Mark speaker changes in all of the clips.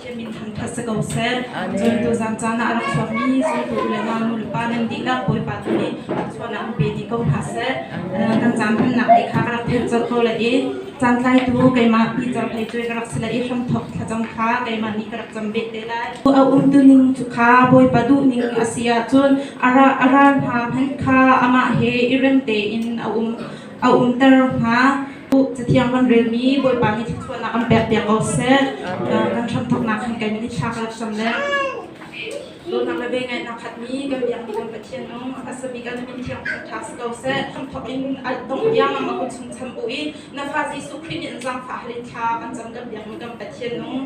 Speaker 1: Pathian min thangṭhat si ko seh. Cun tuzan caan ah a rak chuakmi zumtu u le nau nu le pa nan dihlak Bawipa tu nih thluachuahnak an pe dih ko hna seh. Kan caan hmannak te kha ka rak theih colh ko lai i caan tlaitu keimah pi Cer Hlei Cuai ka rak si lai i hramthawk thlacam kha keimah nih ka rak cam beh te lai. A umtuning cu kha Bawipa duhning a si ahcun a ral hna hmanh kha amah he i rem tein a um a umter hnga. Cathiang kan relmi Bawipa nih thluachuahnak kan pekpiak ko seh. Kan hramthawknak khan kai nih thla ka rak cam le dawtnak le vengaihnak khatmi kan biakmi kan Pathian nung a sabik an min thiang ṭha si ko seh. Hramthawk in dongh tiang a kut chung cham bu i na fa Jesuh Khrih nih an zaangfah halin thla kan cam kan biakmi kan Pathian nung.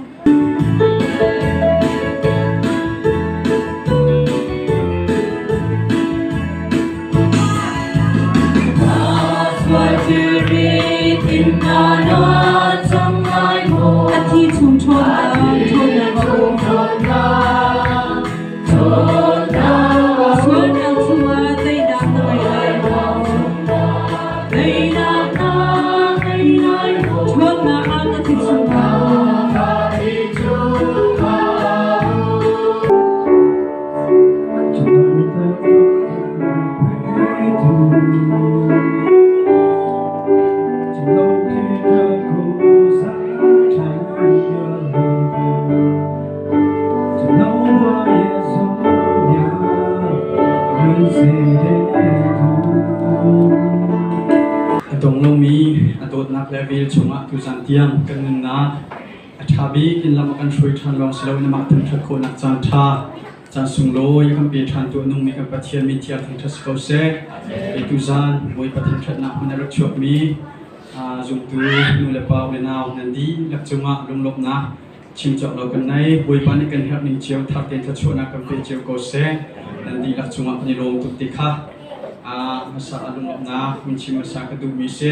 Speaker 1: A thi chung ṭhawnnak, Sualnak chungah teinak na ngei lai maw? Ṭhawnnak ah na thi chungah
Speaker 2: A dong lomi a dawtnak le vel chungah tuzan tiang kan nunnak a ṭha bik in lam a kan hruai ṭhan lawng si loin amah thangṭhat khawhnak caan ṭha caan sunglawi a kan pe ṭhan tu a nungmi kan Pathian min thiang thangṭhat si ko seh. Kei tuzan Bawipa thangṭhatnak hmun a rak chuakmi zumtu nu le pa u le nau nan dihlak cungah lunglawmhnak chim cawk lo kan nei. Bawipa nih kan herh ning cio thar tein thluachuahnak kan pe cio ko seh. Nan dihlak cungah kan i lawm tuk ti kha hmasa ah lunglawmhnak hun chim hmasa ka duhmi si.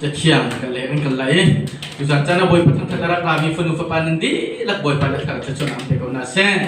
Speaker 2: Cathiang kan leh kan kan lai. Tuzan caan ah Bawipa thangthat a rak rami fanu fapa nan dihlak Bawipa le thar thluachuah ang pe ko hna seh.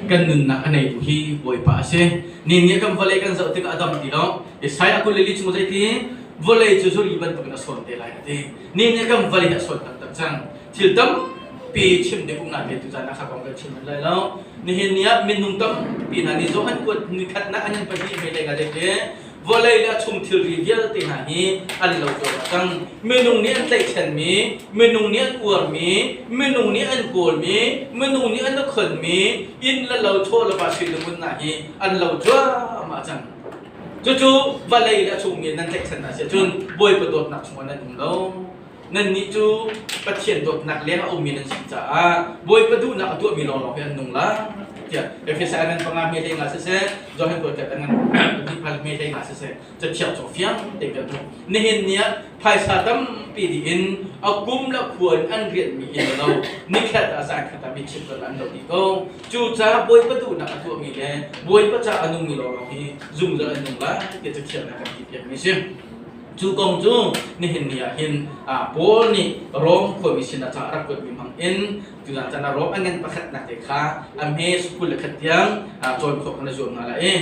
Speaker 2: Kan nunnak a neitu hi Bawipa a si. Ni nih kan vawlei kan zoh tikah a dam ti lo. Isaiah 42 chung zeiti vawlei cu zuri bantukin a sawn te lai a ti. Ni nih kan vawlei a sawn taktak cang. Thil tampi chim ding um nain tuzan ah kha kong kan chim lai lo. Nihin ni ah minung tampi hna nih Johan kuat nikhatnak an in pahnih hmeilei nga dek i vawlei le a chung thilri vialte hna hi an lo cuahmah cang. Minung nih an tlaihchanmi, minung nih an uarmi, minung nih an kawlmi, minung nih an khonmi inn le lo chaw le va sui le ngun hna hi an lo cuahmah cang. Cucu vawlei le a chungmi nan tlaihchan hna si ahcun Bawipa dawtnak chungah nan um lo. Nannih cu Pathian dawtnak leng a ummi nan si caah Bawipa duhnak a tuahmi lawnglawng hi an nung lai tiah Efesa ngan panga hme hlei nga siseh Johan kuat ngan pahnih pha le me hlei nga siseh cathiang cu fiang tein kan hmuh. Nihin ni ah phaisa tampi dih in a kum le khua in an rianhmi inn a lo. Nikhat ah zan khat ah mi chimh an lo dih ko. Cucaah Bawipa duhnak a tuahmi le Bawipa ca a nungmi lawnglawng hi zungzal an nung lai tiah cathiang nih a kan ti piakmi a si. Cu kong cu nihin ni ah hin Paul nih Rom khuami sinah ca a rak kuatmi hmang in tuzan caan ah Rom a ngan pakhatnak te kha a hme sukul le khat tiang cawn khawh kan i zuam hna lai i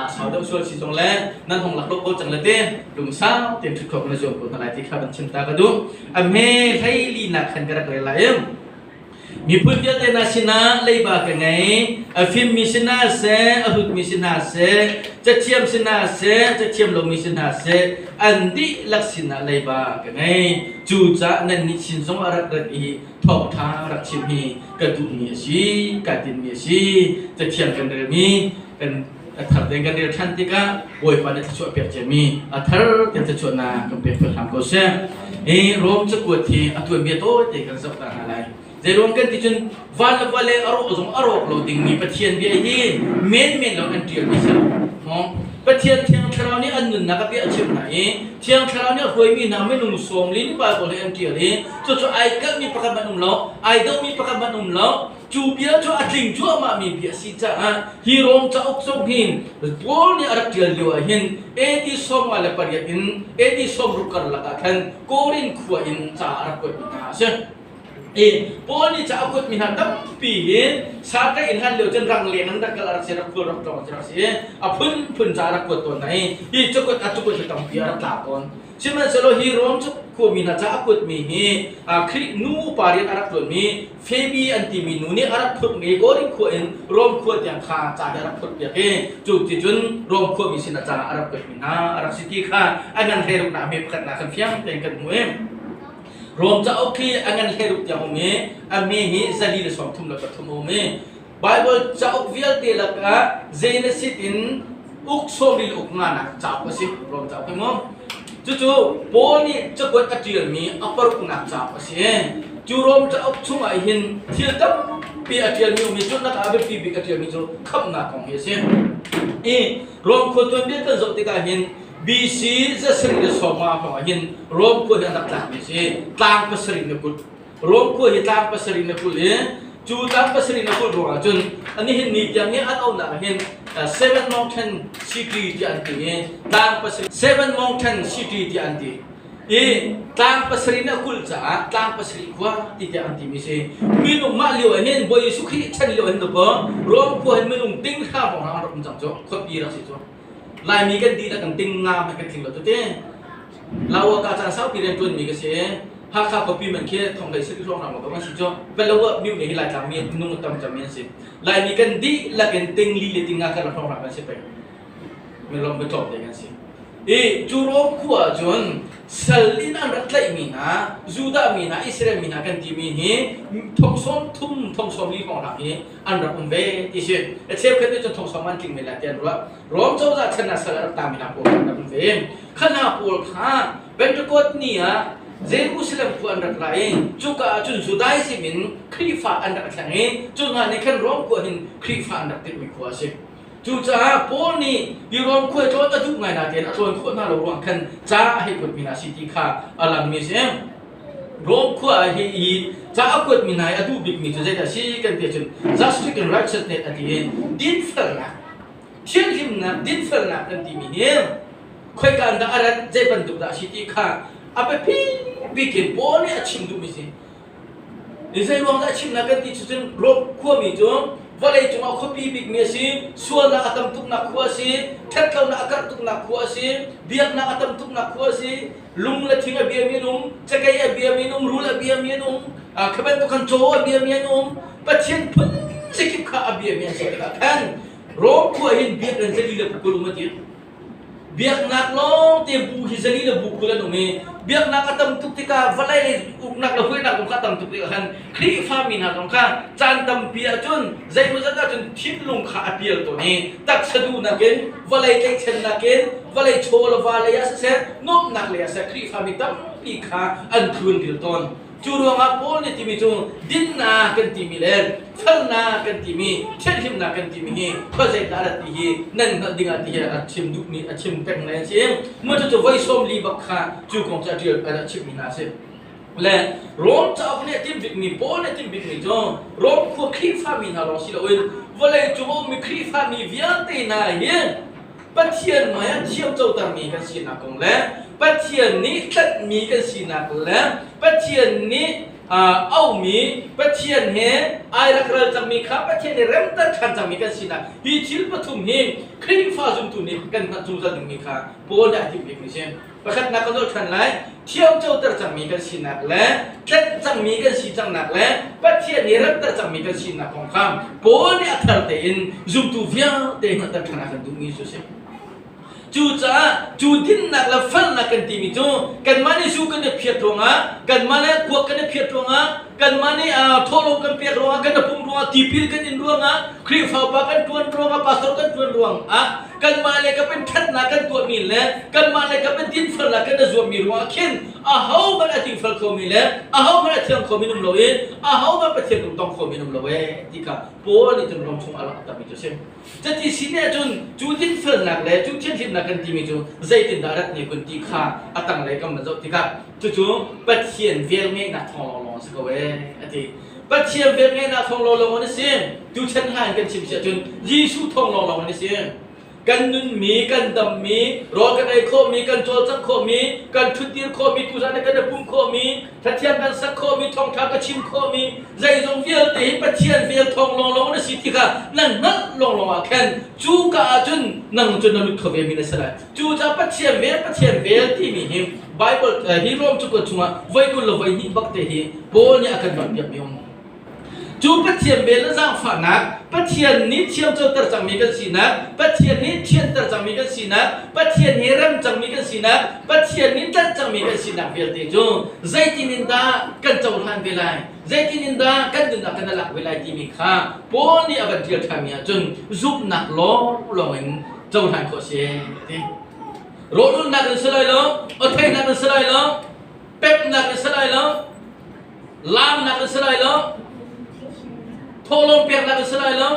Speaker 2: sau deuh sual si zong le nan hong lak lo ko cang le te lungsau tein ṭhut khawh kan i zuam ko hna lai ti kha van chim ta ka duh. A hme hleili nak khan ka rak rel lai i Miphun vialte hna sinah leiba ka ngei. A fimmi si hna seh, a hrutmi si hna seh, cathiam si hna seh, cathiam lomi si hna seh, an dihlak sinah leiba ka ngei. Cucaah nannih sin zong a rak rat i thawngṭha rak chim hi ka duhmi a si, kaa tinhmi a si. Cathiang kan relmi kan a thar tein kan rel ṭhan tikah Bawipa nih thluachuah pek ciami a thar tein thluachuahnak kan pek hram ko seh. Hi Rom cakuat hi a tuanbia tawite kan zoh ta hna lai. Zeiruang kan ti cun van le vale a rawh zong a rawk lo dingmi Pathian bia hi menmen lo an ṭialmi si lo. Pathian Thiang Thlarau nih an nunnak a bia a chimh hna i Thiang Thlarau nih a hruaimi hna minung sawmli nih Baibal hi an ṭial i cucu ai kalhmi pakhat hmanh um lo, ai dohmi pakhat hmanh um lo, Cu bia cu a tling cuahmahmi bia a si caah hi Rom cauk zong hi Paul nih a rak ṭial lio ah hin AD 58 in AD 60 karlak ah khan Korin khua in ca a rak kuatmi hna a si. I Paul nih ca a kuatmi hna tampi hi Saka in hlan lio cun rangleng an rak kal a rak si, rak khual rak tlawng a rak si i a phunphun ca a rak kuat tawn hna i hi cakuat a cakuat hi tampi a rak tla tawn. Sihmanhsehlaw hi Rom khuami hna ca a kuatmi hi Khrih nu upa rian a rak ṭuanmi Phoebe an timi nu nih a rak phurhmi Korin khua in Rom khua tiang kha ca hi a rak phurhpiak i cu ti cun Rom khuami sinah ca a rak kuatmi hna a rak si ti kha a ngan hleiruknak hme pakhatnak khan fiang tein kan hmuh i Rom cauk hi a ngan hleiruk tiang um i a hme hi 433 a um i Baibal cauk vialte lakah Genesis in uk sawmli le uk nganak cauk a si Rom cauk hi mu. Cucu Paul nih cakuat a ṭialmi a paruknak cauk a si. Cu Rom cauk chungah hin thil tampi a ṭialmi um i cu nak ah a biapi bik a ṭialmi cu khamhnak kong hi a si. I Rom khua tuanbia kan zoh tikah hin BC 715 hrawng ah hin Rom khua hi an rak tlakmi a si. Tlang pasarih na kulh. Rom khua hi tlang pasarih na kulh i cu tlang pasarih na kulh ruangah cun nihin ni tiang i an auhnak ah hin Seven Mountain City tiah an ti i tlang pasarih Seven Mountain City tiah an ti i tlang pasarih na kulh caah tlang pasarih khua ti tiah an timi si. Minung mah lio ah hin Bawi Jesuh Khrih chan lio hin dawkaw Rom khua hin minung ting hra hrawng an rak um cang cu khuapi rak si cu. Laimi kan dihlak kan ting nga hmanh kan tling lo tete. Lawa ka caan saupi rian ṭuanmi ka si i Hakha khuapi man khi thonghlei sarih hrawng hram ka si cu Palawa myu nih hi Laitlang mi nung tam cemmi an si. Laimi kan dihlak in ting li le ting nga kan hrawng hram kan si peng. Milom bitlawm te kan si. I cu Rom khua ah cun sal in an rak tlaihmi hna Judah mi hna Israel mi hna kan timi hi thong sawm thum thong sawm li hrawng hram hi an rak um ve ti si. A cheukhat nih cun thong sawm an tling men lai ti an ruah. Rom cozah chan ah sal a rak tami hna pawl an rak um ve. Kha hna pawl kha Pentecost ni ah Jerusalem khua an rak ra i cuka ah cun Judaism in Khrihfa an rak thleng i cu hna nih khan Rom khua hin Khrihfa an rak timhmi khua a si. Cucaah Paul nih hi Rom khua tlawn a duh ngai nain a tlawn khawh hna lo ruang khan ca a hei kuatmi hna a si ti kha a langmi a si. Rom khua ah hi i ca a kuatmi hna i a duh bikmi cu zeidah a si kan ti ahcun justice and righteousness a ti i dinfelnak thianhlimnak dinfelnak kan timi hi khoika in dah a rat zei bantuk dah a si ti kha a biapi bik in Paul nih a chim duhmi si. Zei ruang dah a chimnak kan ti cu cun Rom khuami cu vawlei cungah khuapi bikmi a si, sualnak a tam tuknak khua a si, ṭhatlonak a karh tuknak khua a si, biaknak a tam tuknak khua a si, lung le thing a biami an um, cakei a biami an um, rul a biami an um, kha bantuk khan caw a biami an um, Pathian phun zakip kha a biami an si tikah khan Rom khua hin biakinn zali le kul um a ti. Biaknak lawngte bu hi zali le bu 20 an um i biaknak a tam tuk tikah vawlei lei uknak le huainak zong kha a tam tuk tikah khan Khrihfami hna zong kha caan tampi ahcun zeimawzat ahcun thinlung kha a pial tawn i taksa duhnak in vawlei tlaihchannak in vawlei chaw le va lei ah siseh nuamhnak lei ah siseh Khrihfami tampi kha an tlun dil tawn. Cu ruangah Paul nih timi cu dinnak kan timi le felnak kan timi thianhlimnak kan timi hi khuazei dah a rat ti hi nan hngalh dingah ti hi a chim duhmi a chim peng lai an si. Mah cucu voi 40 bak kha cu kong cu a ṭial a chimmi hna a si. Le Rom cauk nih a timh bikmi Paul nih a timh bikmi cu Rom khua Khrihfami hna lawng si loin vawlei cung a ummi Khrihfami vialte hna hi Pathian hmai ah thiamcotermi kan sinak kong le Pathian nih tlanhmi kan sinak le Pathian nih auhmi Pathian he ai rak ral cangmi kha Pathian nih remter ṭhan cangmi kan sinak hi thil pathum hi Khrihfa zumtu nih kan hngalh zungzal dingmi kha Paul nih a timh bikmi a si. Pakhatnak kan zoh ṭhan lai. Thiamcoter cangmi kan sinak le tlanh cangmi kan si cangnak le Pathian nih remter cangmi kan sinak kong kha Paul nih a thar tein zumtu vialte hngalhter ṭhan a kan duhmi cu a si. Cucaah cu dinnak le felnak kan timi cu kanmah nih zu kan i phiat ruangah, kanmah nih kuak kan i phiat ruangah, kanmah nih thawhlawm kan pek ruangah, kan i pumh ruangah, tipil kan in ruangah, Khrihfa upa kan ṭuan ruangah, pastor kan ṭuan ruangah kanmah le ka pen ṭhatnak kan tuahmi le kanmah le ka pen dinfelnak kan i zuammi ruangah khin ahohmanh a dingfel khomi le ahohmanh a thiang khomi um lo i ahohmanh Pathian lungtong khomi um lo ee ti kha Paul nih cun ram chung a langhtermi cu a si. Cuti si nih ahcun cu dinfelnak le cu thianhlimnak kan timi cu zeitindah rat ne kun ti kha a tanglei kam na zoh tikah cucu Pathian velngeihnak thawng lawnglawng a si ko ee a ti. Pathian velngeihnak thawng lawnglawng an si. Tuchan hla in kan chim si ahcun Jesuh thawng lawnglawng an si. Kan nunmi, kan dammi, rawl kan ei khawhmi, kan cawlcangh khawhmi, kan ṭhutdir khawhmi, tuzan ah kan i pumh khawhmi, Pathian kan sak khawhmi, thawngṭha ka chim khawhmi, zeizong vialte hi Pathian vel thawng lawnglawng na si ti kha na hngalh lawnglawng ah khan cu ka ah cun nang cu na lut kho ve mi na si lai. Cucaah Pathian vel, Pathian vel timi hi Bible hi Rom cakuat chungah voi 20 le voi hnih bak te hi Paul nih a kan ruahpiakmi um. Cu Pathian vel le zaangfahnak, Pathian nih thiamcoter cangmi kan sinak, Pathian nih thianter cangmi kan sinak, Pathian he rem cangmi kan sinak, Pathian nih tlanh cangmi kan sinak vialte cu zeitin in dah kan cohlan ve lai, zeitin in dah kan nunnak kan lak ve lai timi kha Paul nih a van ṭial ṭhanmi ahcun zumhnak lawnglawng in cohlan khawh a si a ti. Rawlulnak in si lai lo, awtheihnak in si lai lo, pemhnak in si lai lo, laamnak in si lai lo, thawhlawm peknak in si lai lo,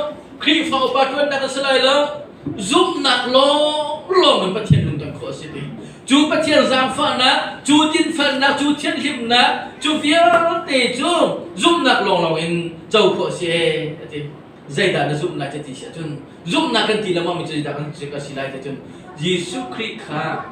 Speaker 2: Khrihfa upa ṭuannak in si lai lo, zumhnak lawnglawng in Pathian lungton khawh a si ti. Cu Pathian zaangfahnak, cu dinfelnak, cu thianhlimnak, cu vialte cu zumhnak lawnglawng in co khawh a si ee, a ti. Zeidah na zumh lai ti si ahcun zumhnak kan ti lengmang mi cu zeidah kan a si lai ti cun Jesuh Khrih kha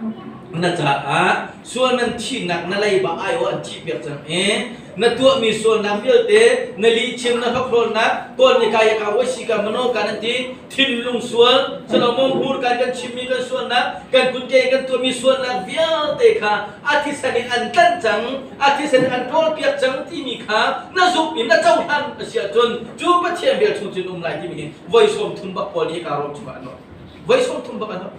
Speaker 2: na caah sual man thihnak na leiba aiawh an thihpiak cang i na tuahmi sualnak vialte na lihchim na hlokhlawlnak kawl nih kaya ka wai si ka mano kan an ti thinlung sual Solomon hmurka kan chimmi kan sualnak kan kutke kan tuahmi sualnak vialte kha a thisen in an tlanh cang a thisen in an ṭawlpiak cang timi kha na zumh in na cohlan a si ahcun cu Pathian vel chung cun um lai timi hi voi 30 bak Paul nih hika Rom chungah an voi 30 bak an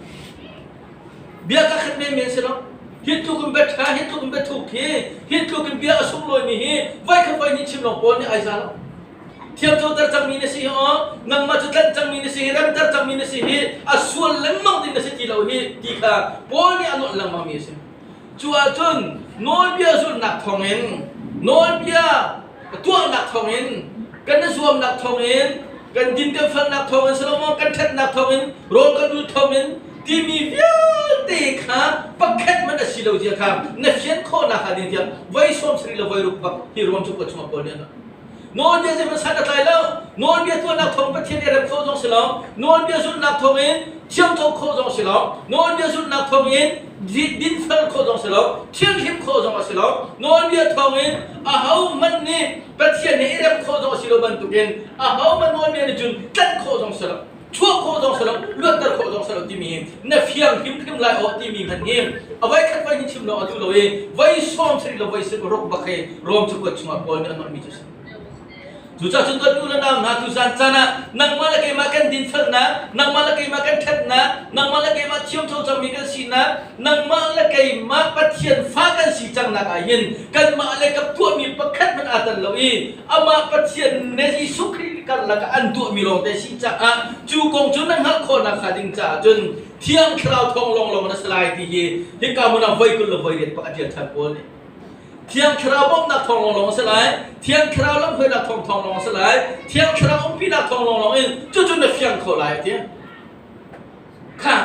Speaker 2: bia ka khat men men si lo. Hi tluk in bia ṭha, hi tluk in bia thuk hi, hi tluk in bia a sunglawimi hi voi khat voi hnih chim lawng Paul nih ai za lo. Thiamcoter cangmi na si hi aw, nangmah cu tlanh cangmi na si hi, remter cangmi na si hi, a sual lengmang ding na si ti lo hi ti kha Paul nih a nolh lengmangmi a si. Cu ahcun nawlbia zulhnak thawngin, nawlbia tuahnak thawngin, kan i zuamnak thawngin, kan din kan falnak thawngin, Solomon kan ṭhatnak thawngin, rawl kan ul thawngin timi vialte kha pakhat man a si lo zia kha na fian khawhnak hnga ding tiang voi 70 le voi ruk bak hi ruang cu chungah Paul nih a Nawlbia zeihmanh san a tlai lo. Nawlbia tuahnak thawng Pathian i rem khawh zong si lo. Nawlbia zulhnak thawng in thiamcoh khawh zong si lo. Nawlbia zulhnak thawng in dinfel khawh zong si lo. Thianghlim khawh zong a si lo. Nawlbia thawng in ahohmanh nih Pathian he i rem khawh zong a si lo bantukin ahohmanh nawlbia nih cun tlanh khawh zong si lo. Chuah khawh zong si lo, luatter khawh zong si lo timi hi na fiang hrimhrim lai aw timi hmanh hi a voi khat voi hnih chim lo a duh lo i voi 70 le voi ruk bak hi Rom cakuat chungah Paul nih a nolhmi cu a si. Cucaah cun dawt nu le nau hna tuzan caan ah nangmah le keimah kan dinfelnak, nangmah le keimah kan ṭhatnak, nangmah le keimah thiamtho cangmi kan sinak, nangmah le keimah Pathian fa kan si cangnak ah hin kanmah le ka tuahmi pakhat hmanh aa tel lo i amah Pathian ne Jesuh Khrih karlak ah an tuahmi lawngte si caah cu kong cu na hngalh khawhnak hnga ding caah cun Thiang Thlarau thawng lawnglawng na si lai ti hi hika hmun ah voi 20 le voi riat bak a ṭial ṭhan Paul nih. Thiang Thlarau bawmhnak thawng lawnglawng a si lai. Thiang Thlarau lamhruainak thawng thawng lawng a si lai. Thiang Thlarau umpinak thawng lawnglawng in cucu na fiang kho lai a ti. Kha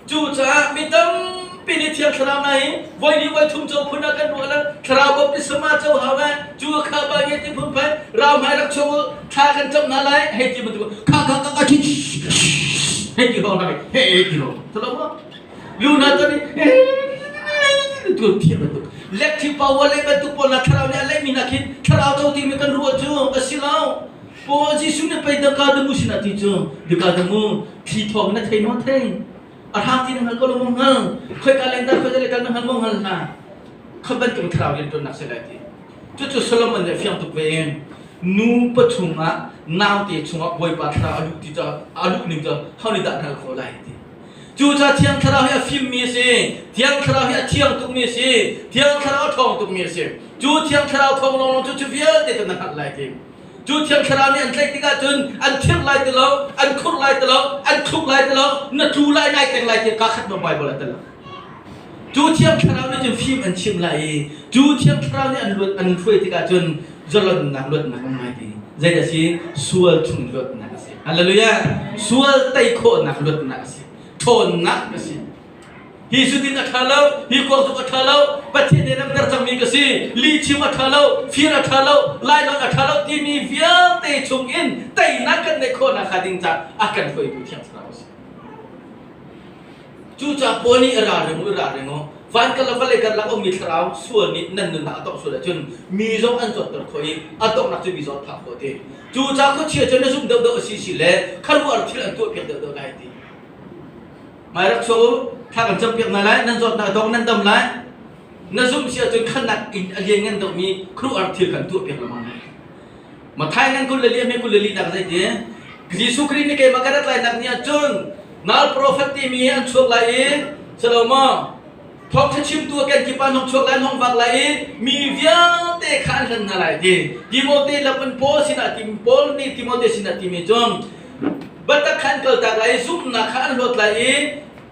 Speaker 2: cucaah mi tampi nih Thiang Thlarau na hi voi li voi thum co phun ah kan ruah le Thlarau baptisma co hau eh cu kha ba nge ti phun phai rau hmai rak chuak u thla kan cam hna lai hei ti bantuk kha kha kha kha hei ti hong hei ti hong thalo ma lu na to ni tu thiam bantuk electric power le bantuk pawl na thlarau nih a leih mi na khin thlarau co ti mi kan ruah cu a si lo Paul Jesuh nih pei daka damu sinah ti cu daka damu thli thawng na thei maw thei a hrang ti na hngal ko lo maw hngal khoika leng dah khoika le kal na hngal maw hngal hna kha bantuk thlarau rianṭuannak si lai ti cucu Solomon nih a fiang tuk ve in nu pachung ah naute chungah Bawipa thlarau a luh ti cu a luh ning cu ho nih dah hngal khawh lai ti Cucaah Thiang Thlarau hi a fimmi a si. Thiang Thlarau hi a thiang tukmi a si. Thiang Thlarau a ṭhawng tukmi a si. Cu Thiang Thlarau thawng lawnglawng cu cu vialte cu na hngalh lai ti. Cu Thiang Thlarau nih an tlaih tikah cun an thirh lai ti lo, an khurh lai ti lo, an thluk lai ti lo, na tlu lai, nai teng lai ti kaa khat ma Bible ah tel lo. Cu Thiang Thlarau nih cun fim an chimh lai i cu Thiang Thlarau nih an luat an hruai tikah cun zalonnak luatnak um lai ti. Zeidah a si? Sual chung luatnak a si. Hallelujah! Sual tei khawhnak luatnak a si. Ṭhawnnak a si. Hi sudin a ṭha lo, hi kuangtuk a ṭha lo, Pathian nih ramter cangmi ka si, lihchim a ṭha lo, fir a ṭha lo, lainawn a ṭha lo timi vialte chung in teinak kan neih khawhnak hnga ding caah a kan hruaitu Thiang Thlarau a si. Cucaah Paul nih i ralring u, i ralring u. Van karlak vawlei karlak a ummi thlarau sual nih nan nunnak a tongh sual ahcun mi zong an zawtter khawh i a donghnak cu mi zawt phah khawh ti. Cucaah khuachia cu na zumh deuhdeuh a si si le khuaruahhar thil an tuahpiak deuhdeuh lai ti. Mai rak chuak u, thla kan campiak hna lai, nan zawtnak a dong, nan dam lai. Na zumh si ahcun khannak in a lianngan deuhmi khuaruahhar thil kan tuahpiak lengmang lai. Mathai ngan 24 hme 24 nak zei ti? Jesuh Khrih nih keimah ka rat lai nak ni ahcun nal profet timi an chuak lai i Salomo thawngṭha chimtu a kenkip ah an hung chuak lai an hung vak lai i mi vialte kha an hlen hna lai ti. Timote lam in Paul sinah tim Paul nih Timote sinah timi cu biatak kha an kaltak lai i zumhnak kha an hlawt lai i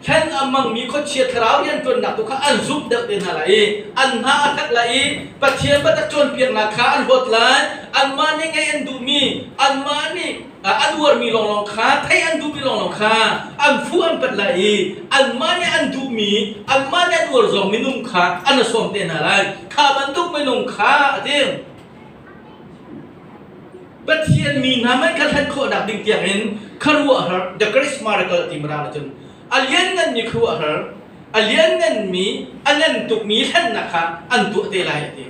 Speaker 2: Hlen a hmangmi khuachia thlarau rianṭuannak tu kha an zumh deuh te hna lai i an hna a that lai i Pathian biatak cawnpiaknak kha an hlawt lai. Anmah nih ngeih an duhmi, anmah nih an uarmi lawnglawng kha, theih an duhmi lawnglawng kha an fuh an pat lai i anmah nih an duhmi, anmah nih an uar zong minung kha an i sawm te hna lai. Kha bantuk minung kha a ti. Pathian mi hna mei kha hlen khawhnak ding tiangin khuaruahhar the great miracle ti mirang cun a liannganmi khuaruahhar a liannganmi a ngan tukmi hlennak kha an tuah te lai a ti.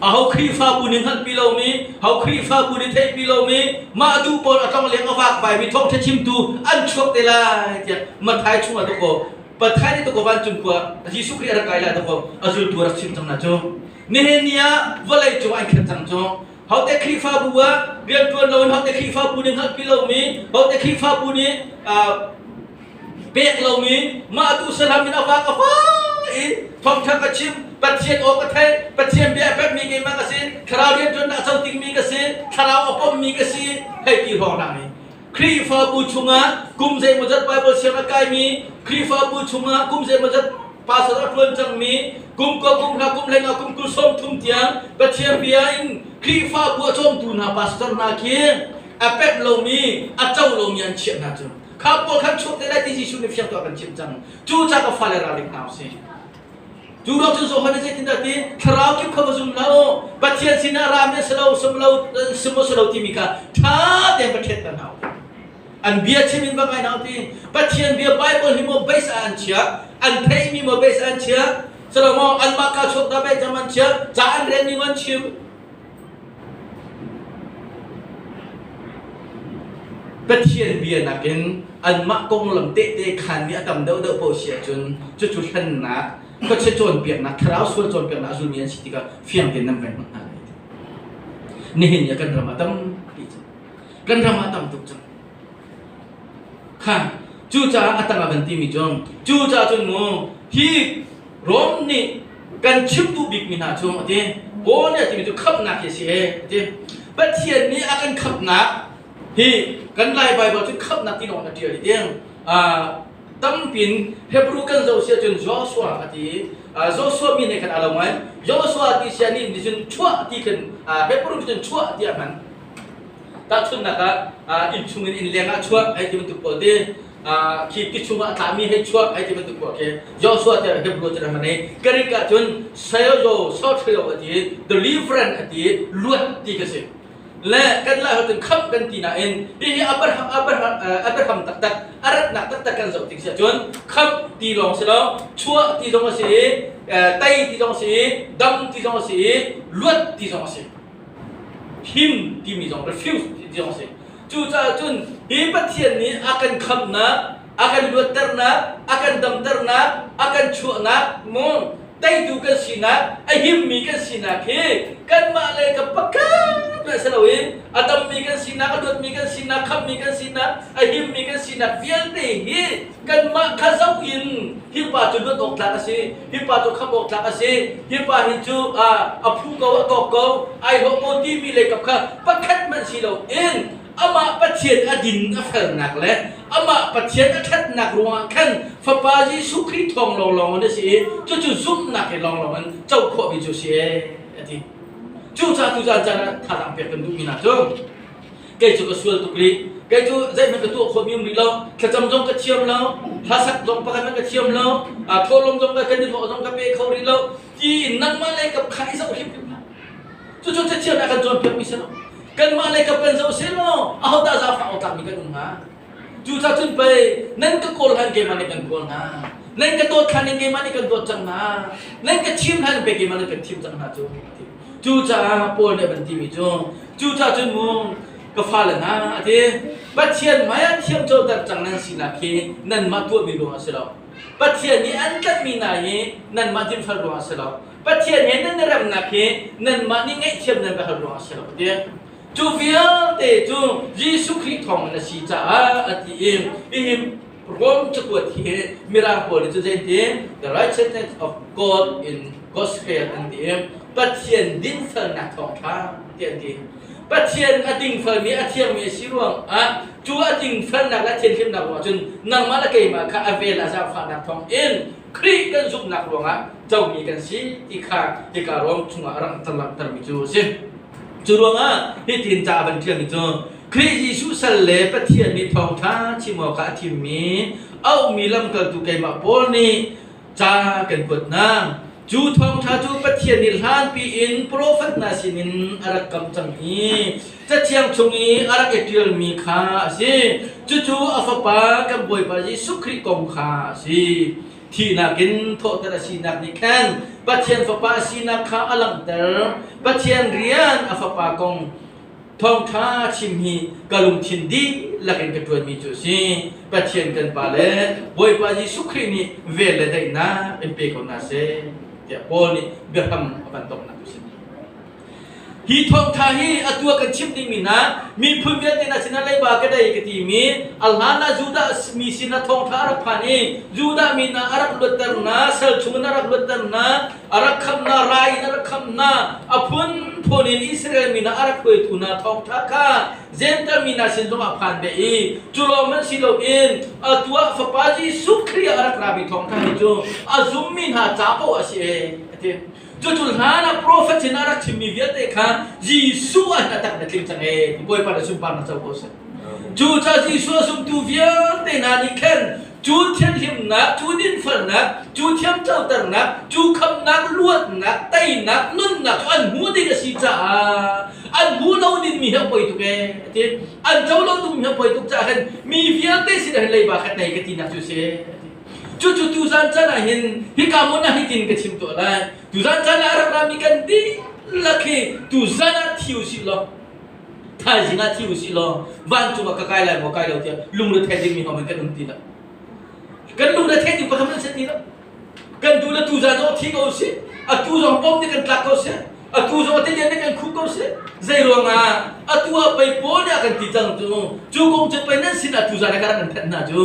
Speaker 2: Aho Khrihfabu nih hngalhpi lomi, ho Khrihfabu nih theihpi lomi, mah duh pawl a tlong leng a vakvai mi thawngṭha chimtu an chuak te lai tiah Matthai chungah dawkaw Pathain nih dawkaw vancung khua Jesuh Khrih a rak kai lai dawkaw a zultu a rak chim cang hna cu. Nihin ni ah vawlei cung an khen cang cu. Hote Khrihfabu ah rianṭuan loin hote Khrihfabu nih hngalhpi lomi, hote Khrihfabu nih pek lomi, mah duh salam in a vak a fa i thawngṭha ka chim, Pathian aw ka theih, Pathian bia a pekmi keimah ka si, thlarau rianṭuannak a co dingmi ka si, thlarau a pommi ka si, hei ti hrawng ni. Khrihfabu chungah kum zeimawzat Bible siang a kaimi, Khrihfabu chungah kum zeimawzat pastor a ṭuan cangmi, kum ko kum hla kum hleng ah kum 20 30 tiang Pathian bia in Khrihfabu a cawmtu hna pastor hna khi a pemh lomi, a co lomi an chiah hna cu. Kha pawl khan chuak te lai ti Jesuh nih fiang tuah kan chimh cang. Cu ca ka fale ralring hna usih. Cu ruang cun Johan nih zeitindah ti thlarau kip kha va zum hlah u Pathian sinah rami a si lo sum lo sim si lo timi kha ṭha tein va ṭhet hna u an bia chim in va ngai hna u ti Pathian bia Bible hi maw base ah an chiah an theihmi maw base ah an chiah silo maw anmah ka chuak dah base an chiah ca an relmi maw an chim Pathian bia nakin anmah konglam tehte khaan nih a tam deuhdeuh paoh si ahcun cucu hlennak, khuachia cawnpiaknak, thlarau sual cawnpiaknak a zulmi an si tikah fiang tein nan vai hmang hna lai. Nihin ni ah kan ram ah tampi cang. Kan ram ah tam tuk cang. Kha cucaah a tang ah kan timi cu cucaah cun mu hi Rom nih kan chim duh bikmi hna cu a ti. Paul nih a timi cu khamhnak hi a si e a ti. Pathian nih a kan khamhnak hi kan Lai Baibal cu khamhnak ti lawng in a ṭial i tiang. Tampin Hebrew kan zoh si ahcun Joshua a ti. Joshua mi nih khan a lo ngai. Joshua ti sia nih cun chuah ti khan Hebrew cun chuah ti a hman. Tahchunhnak ah inn chung in inn leng ah chuah hei ti bantuk pawl ti khi ti chung ah a tlami hei chuah hei ti bantuk pawl khi Joshua ti Hebrew cun a hman i Greek ah cun Saiozo Sotrilo a ti deliverance a ti luat ti ka si. Le kan lai cun khamh kan ti nain hihi Abraham Abraham Abraham taktak a ratnak taktak kan zoh tik si ahcun khamh ti lawng si lo chuah ti zong a si i tei ti zong a si i dam ti zong a si i luat ti zong a si. Him timi zong refuse ti zong a si. Cucaah cun hi Pathian nih a kan khamhnak, a kan luatternak, a kan damternak, a kan chuahnak mu teitu kan sinak, a himmi kan sinak hi kanmah le ka pakhat hmanh si loin a dammi kan sinak, a luatmi kan sinak, khamhmi kan sinak, a himmi kan sinak vialte hi kanmah kha zoh in hi pa cu luat awk tlak a si, hi pa cu khamh awk tlak a si, hi pa hi cu a phu ko, a tawk ko, ai hlawh ko timi leikap kha pakhat hmanh si loin amah Pathian a din a felnak le amah Pathian a ṭhatnak ruangah khan Fapa Jesuh Khrih thawng lawnglawng in a si i cucu zumhnak he lawnglawng in co khawhmi cu a si ee a ti. Cucaah tuzaan caan ah thazaang pek kan duhmi hna cu kei cu ka sual tuk rih kei cu zeihmanh ka tuah khawhmi um rih lo thlacam zong ka thiam lo hlasak zong pakhat hmanh ka thiam lo thawhlawm zong ka kan i hlawh zong ka pe kho rih lo tiin nangmah lei kap kha i zoh hrimhrim hlah. Cucu cathiang ah kan cawnpiakmi si lo. Kanmah lei kap kan zoh seh law ahodah zaangfah awk tlakmi kan um hnga? Cucaah cun pei nan ka kawl hlan keimah nih kan kawl hna. Nan ka dawt hlan in keimah nih kan dawt cang hna. Nan ka thim hlan in pei keimah nih kan thim cang hna cu. Cucaah Paul nih a van timi cu cucaah cun mu ka fale hna a ti Pathian hmaiah thiamcoter cang nan sinak hi nanmah tuahmi ruangah a si lo. Pathian nih an tlanhmi hna hi nanmah dinfel ruangah a si lo. Pathian he nan i remnak hi nanmah nih ngaihthiam nan va hal ruangah a si lo ti. Cu vialte cu Jesuh Khrih thawng in a si caah a ti i hihi Rom cakuat hi Mirang pawl nih cu zeitin the righteousness of God in gospel an ti i Pathian dinfelnak thawngṭha ti an ti. Pathian a dingfelmi a thiangmi a si ruangah cu a dingfelnak le a thianhlimnak ruangah cun nangmah le keimah kha a vel a zaangfahnak thawng in Khrih kan zumhnak ruangah comi kan si ti kha hika Rom chungah a rak langhtermi cu a si. Cu ruangah hitin ca a van ṭialmi cu Khrih Jesuh sal le Pathian nih thawngṭha chim awkah a thimmi auhmi lamkaltu keimah Paul nih ca kan kuat hna. Cu thawngṭha cu Pathian nih hlanpi in profet hna sinin a rak kam cang i Cathiang chung i a rak i ṭialmi kha a si. Cucu a Fapa kan Bawipa Jesuh Khrih kong kha a si. Thihnak in thawhter a sinak nih khan Pathian Fapa a sinak kha a langhter. Pathian rian a Fapa kong thawngṭha chim hi ka lungthin dihlak in ka ṭuanmi cu a si. Pathian kan Pa le Bawipa Jesuh Khrih nih vel le daihnak in pe ko hna seh tiah Paul nih biahram a van donghnak cu a si. Hi thawngṭha hi atu ah kan chimh dingmi hna miphun vialte hna sinah leiba ka dei ka timi a hlan ah Judah mi sinah thawngṭha a rak phan i Judah mi hna a rak luatter hna, sal chungin a rak luatter hna, a rak khamh hna, rai in a rak khamh hna, a phunphun in Israel mi hna a rak hruaitu hna thawngṭha kha Jentail mi hna sin zongah a phan ve i cu lawng hmanh si loin atu ah Fapa Jesuh Khrih ah a rak rami thawngṭha hi cu a zummi hna ca paoh a si ee a ti. Cucu hlan ah profet sin ah rak chimmi vialte kha Jesuh ah hin a tak na tling cang ee Bawipa na sunparnak co ko seh. Cucaah Jesuh a zumtu vialte hna nih khan cu thianhlimnak, cu dinfelnak, cu thiamcoternak, cu khamhnak, luatnak, teinak, nunnak cu an hmuh ding a si caah an hmuh lo dingmi hi a poi tuk ee a ti. An co lo dingmi hi a poi tuk caah hin mi vialte sin ah hin leiba kha tei ka tinak cu a si a ti. Cucu tuzan caan ah hin hika hmun ah hitin ka chim tuah lai. Tuzan caan ah a rak rami kan dihlak hi tuzan ah thi usih law thaizing ah thi usih law vancung ah ka kai lai maw kai lo tiah lungre dingmi hom kan um ti lo. Kan lungre theih ding pakhat an si ti lo. Kan duh le tuzan zong thi ko usih. Atu zong bom nih kan tlak ko seh. Atu zong tilian nih kan khuh ko seh. Zei ruangah? Atu ah pei Paul nih a kan ti cang cu. Cu kong cu pei nan sinah tuzan ah ka rak kan thanh hna cu.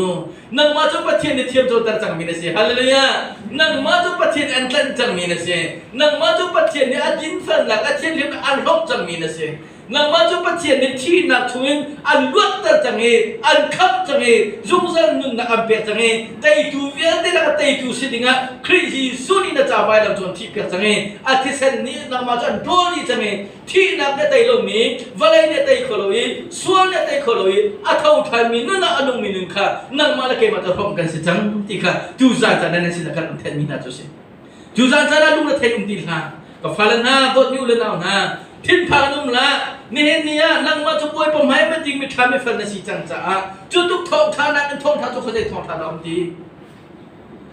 Speaker 2: Nangmah cu Pathian nih thiamcoter cangmi na si. Hallelujah! Nangmah cu Pathian an tlanh cangmi na si. Nangmah cu Pathian nih a dinfelnak, a thianhlimnak an hlawk cangmi na si. Nangmah cu Pathian nih thihnak chungin an luatter cang i an khamh cang i zungzal nunnak an pek cang i teitu vialte lakah teitu si dingah Khrih Jesuh nih na ca vailam cu an thihpiak cang i a thisen nih nangmah cu an ṭawl dih cang i thihnak nih a tei lomi vawlei nih a tei kho lo i sual nih a tei kho lo i a tho ṭhanmi nun ah a nungmi nun kha nangmah le keimah cu hrawmh kan si cang ti kha tuzan caan ah nan sinah kan thenhmi hna cu a si. Tuzan caan ah lung rethei um ti hlah. Ka fale hna, dawtmi u le nau hna, thinphang in um hlah. Nihin ni ah nangmah cu Bawipa hmai ma ding miṭha mifel na si cang caah cu tuk thawngṭha nak in thawngṭha cu khuazei thawngṭha dah um ti?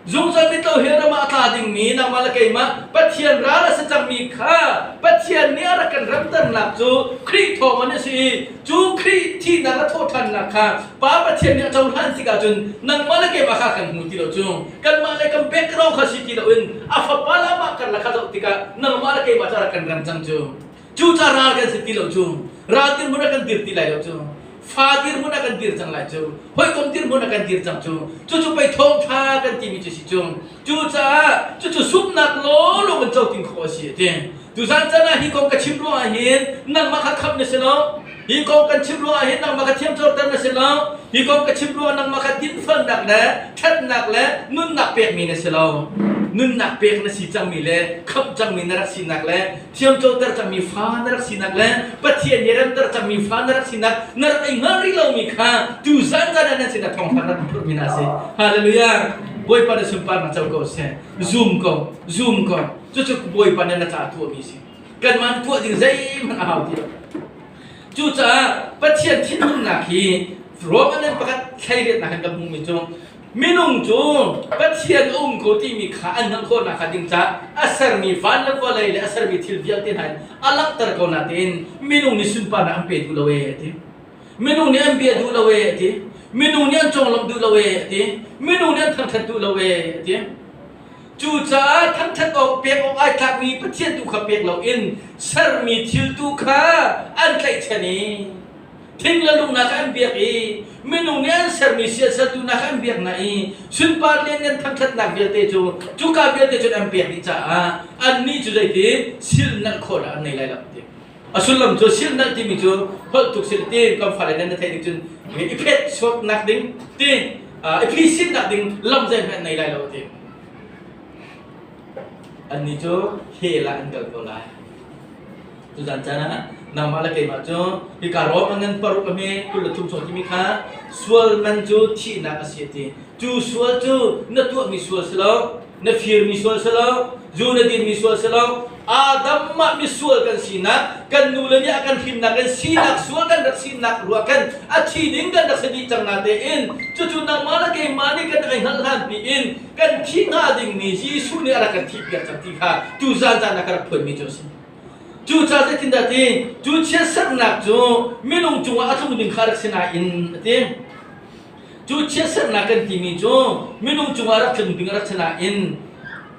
Speaker 2: Zungzal mitlo hi ram ah a tla dingmi nangmah le keimah Pathian ral a si cangmi kha Pathian nih a rak kan ramternak cu Khrih thawng in a si i cu Khrih thihnak le thawhṭhannak kha Pa Pathian nih a cohlan tikah cun nangmah le keimah kha kan hmu ti lo cu kanmah le kan background kha si ti loin a fapa le amah karlak kha zoh tikah nangmah le keimah cu a rak kan ram cang cu. Cucaah ral kan si ti lo cu. Ral dirhmun ah kan dir ti lai lo cu. Fa dirhmun ah kan dir cang lai cu. Hawikom dirhmun ah kan dir cang cu. Cucu pei thawngṭha kan timi cu si cu. Cucaah cucu zumhnak lawlaw kan cotin khawh a si a ti. Tuzan caan ah hi kong ka chim ruangah hin nangmah kha khamh na si lo. Hi kong kan chim ruangah hin nangmah kha thiamcoter na si lo. Hi kong ka chim ruangah nangmah kha dinfelnak le ṭhatnak le nunnak pekmi na si lo. Nunnak pek na si cangmi le khamh cangmi na rak sinak le thiamcoter cangmi fa na rak sinak le Pathian nih remter cangmi fa na rak sinak na rak i hngalh rih lomi kha tuzan zan ah nan sinah thawngṭha rak phurhmi hna si. Hallelujah! Bawipa na sunparnak co ko seh. Zum ko, zum ko. Cucu Bawipa nih na caah tuahmi si. Kanmah tuah ding zeihmanh a hau ti lo. Cucaah Pathian thinhunnak hi Roman in pakhat thleiriatnak in kan hmuhmi cu Minung cu Pathian a um ko timi kha an hngalh khawh nakhnga ding caah a sermi van le vawlei le a sermi thil vialte hna in a langhter ko natein minung nih sunparnak an pe duh lo ee a ti. Minung nih an bia duh lo ee a ti. Minung nih an conglawmh duh lo ee a ti. Minung nih an thangṭhat duh lo ee a ti. Cucaah thangṭhat awk pek awk ai tlakmi Pathian tu kha pek loin sermi thil tu kha an tlaihchan i Thing le lung hna kha an biak i minung nih an sermi siasal tu hna kha an biak hna i sunpar lianngan thangṭhatnak vialte cu cuka vialte cun an pek dih caah annih cu zeiti silnalh khawhnak an nei lai lo ti. A sullam cu silnalh timi cu holh tuk sil ti kan fale nan na theih ding cun i phet suatnak ding ti i phisinnak ding lam zeihmanh an nei lai lo ti. Annih cu hell ah an kal ko lai. Tuzan caan ah nangmah le keimah cu hika rawm a ngan paruk a hme 23 chung timi kha sual man cu thihnak a si a ti. Cu sual cu na tuahmi sual si lo, na firmi sual si lo, zu na dinmi sual si lo, Adam mah misual kan sinak, kan nu le nih a kan hrimnak kan sinak sual kan rak sinak ruah kan a thi ding kan rak si dih cang na tein cucu nangmah le keimah nih kan rak i hngalh hlan piin kan thi hnga dingmi Jesuh nih a rak kan thihpiak cang ti kha tuzan caan ah ka rak phuanmi cu a si. Cucaah zeitindah ti cu chiatserhnak cu minung cungah a tlung ding kha rak si nain a ti. Cu chiatserhnak kan timi cu minung cungah rak tlung ding a rak si nain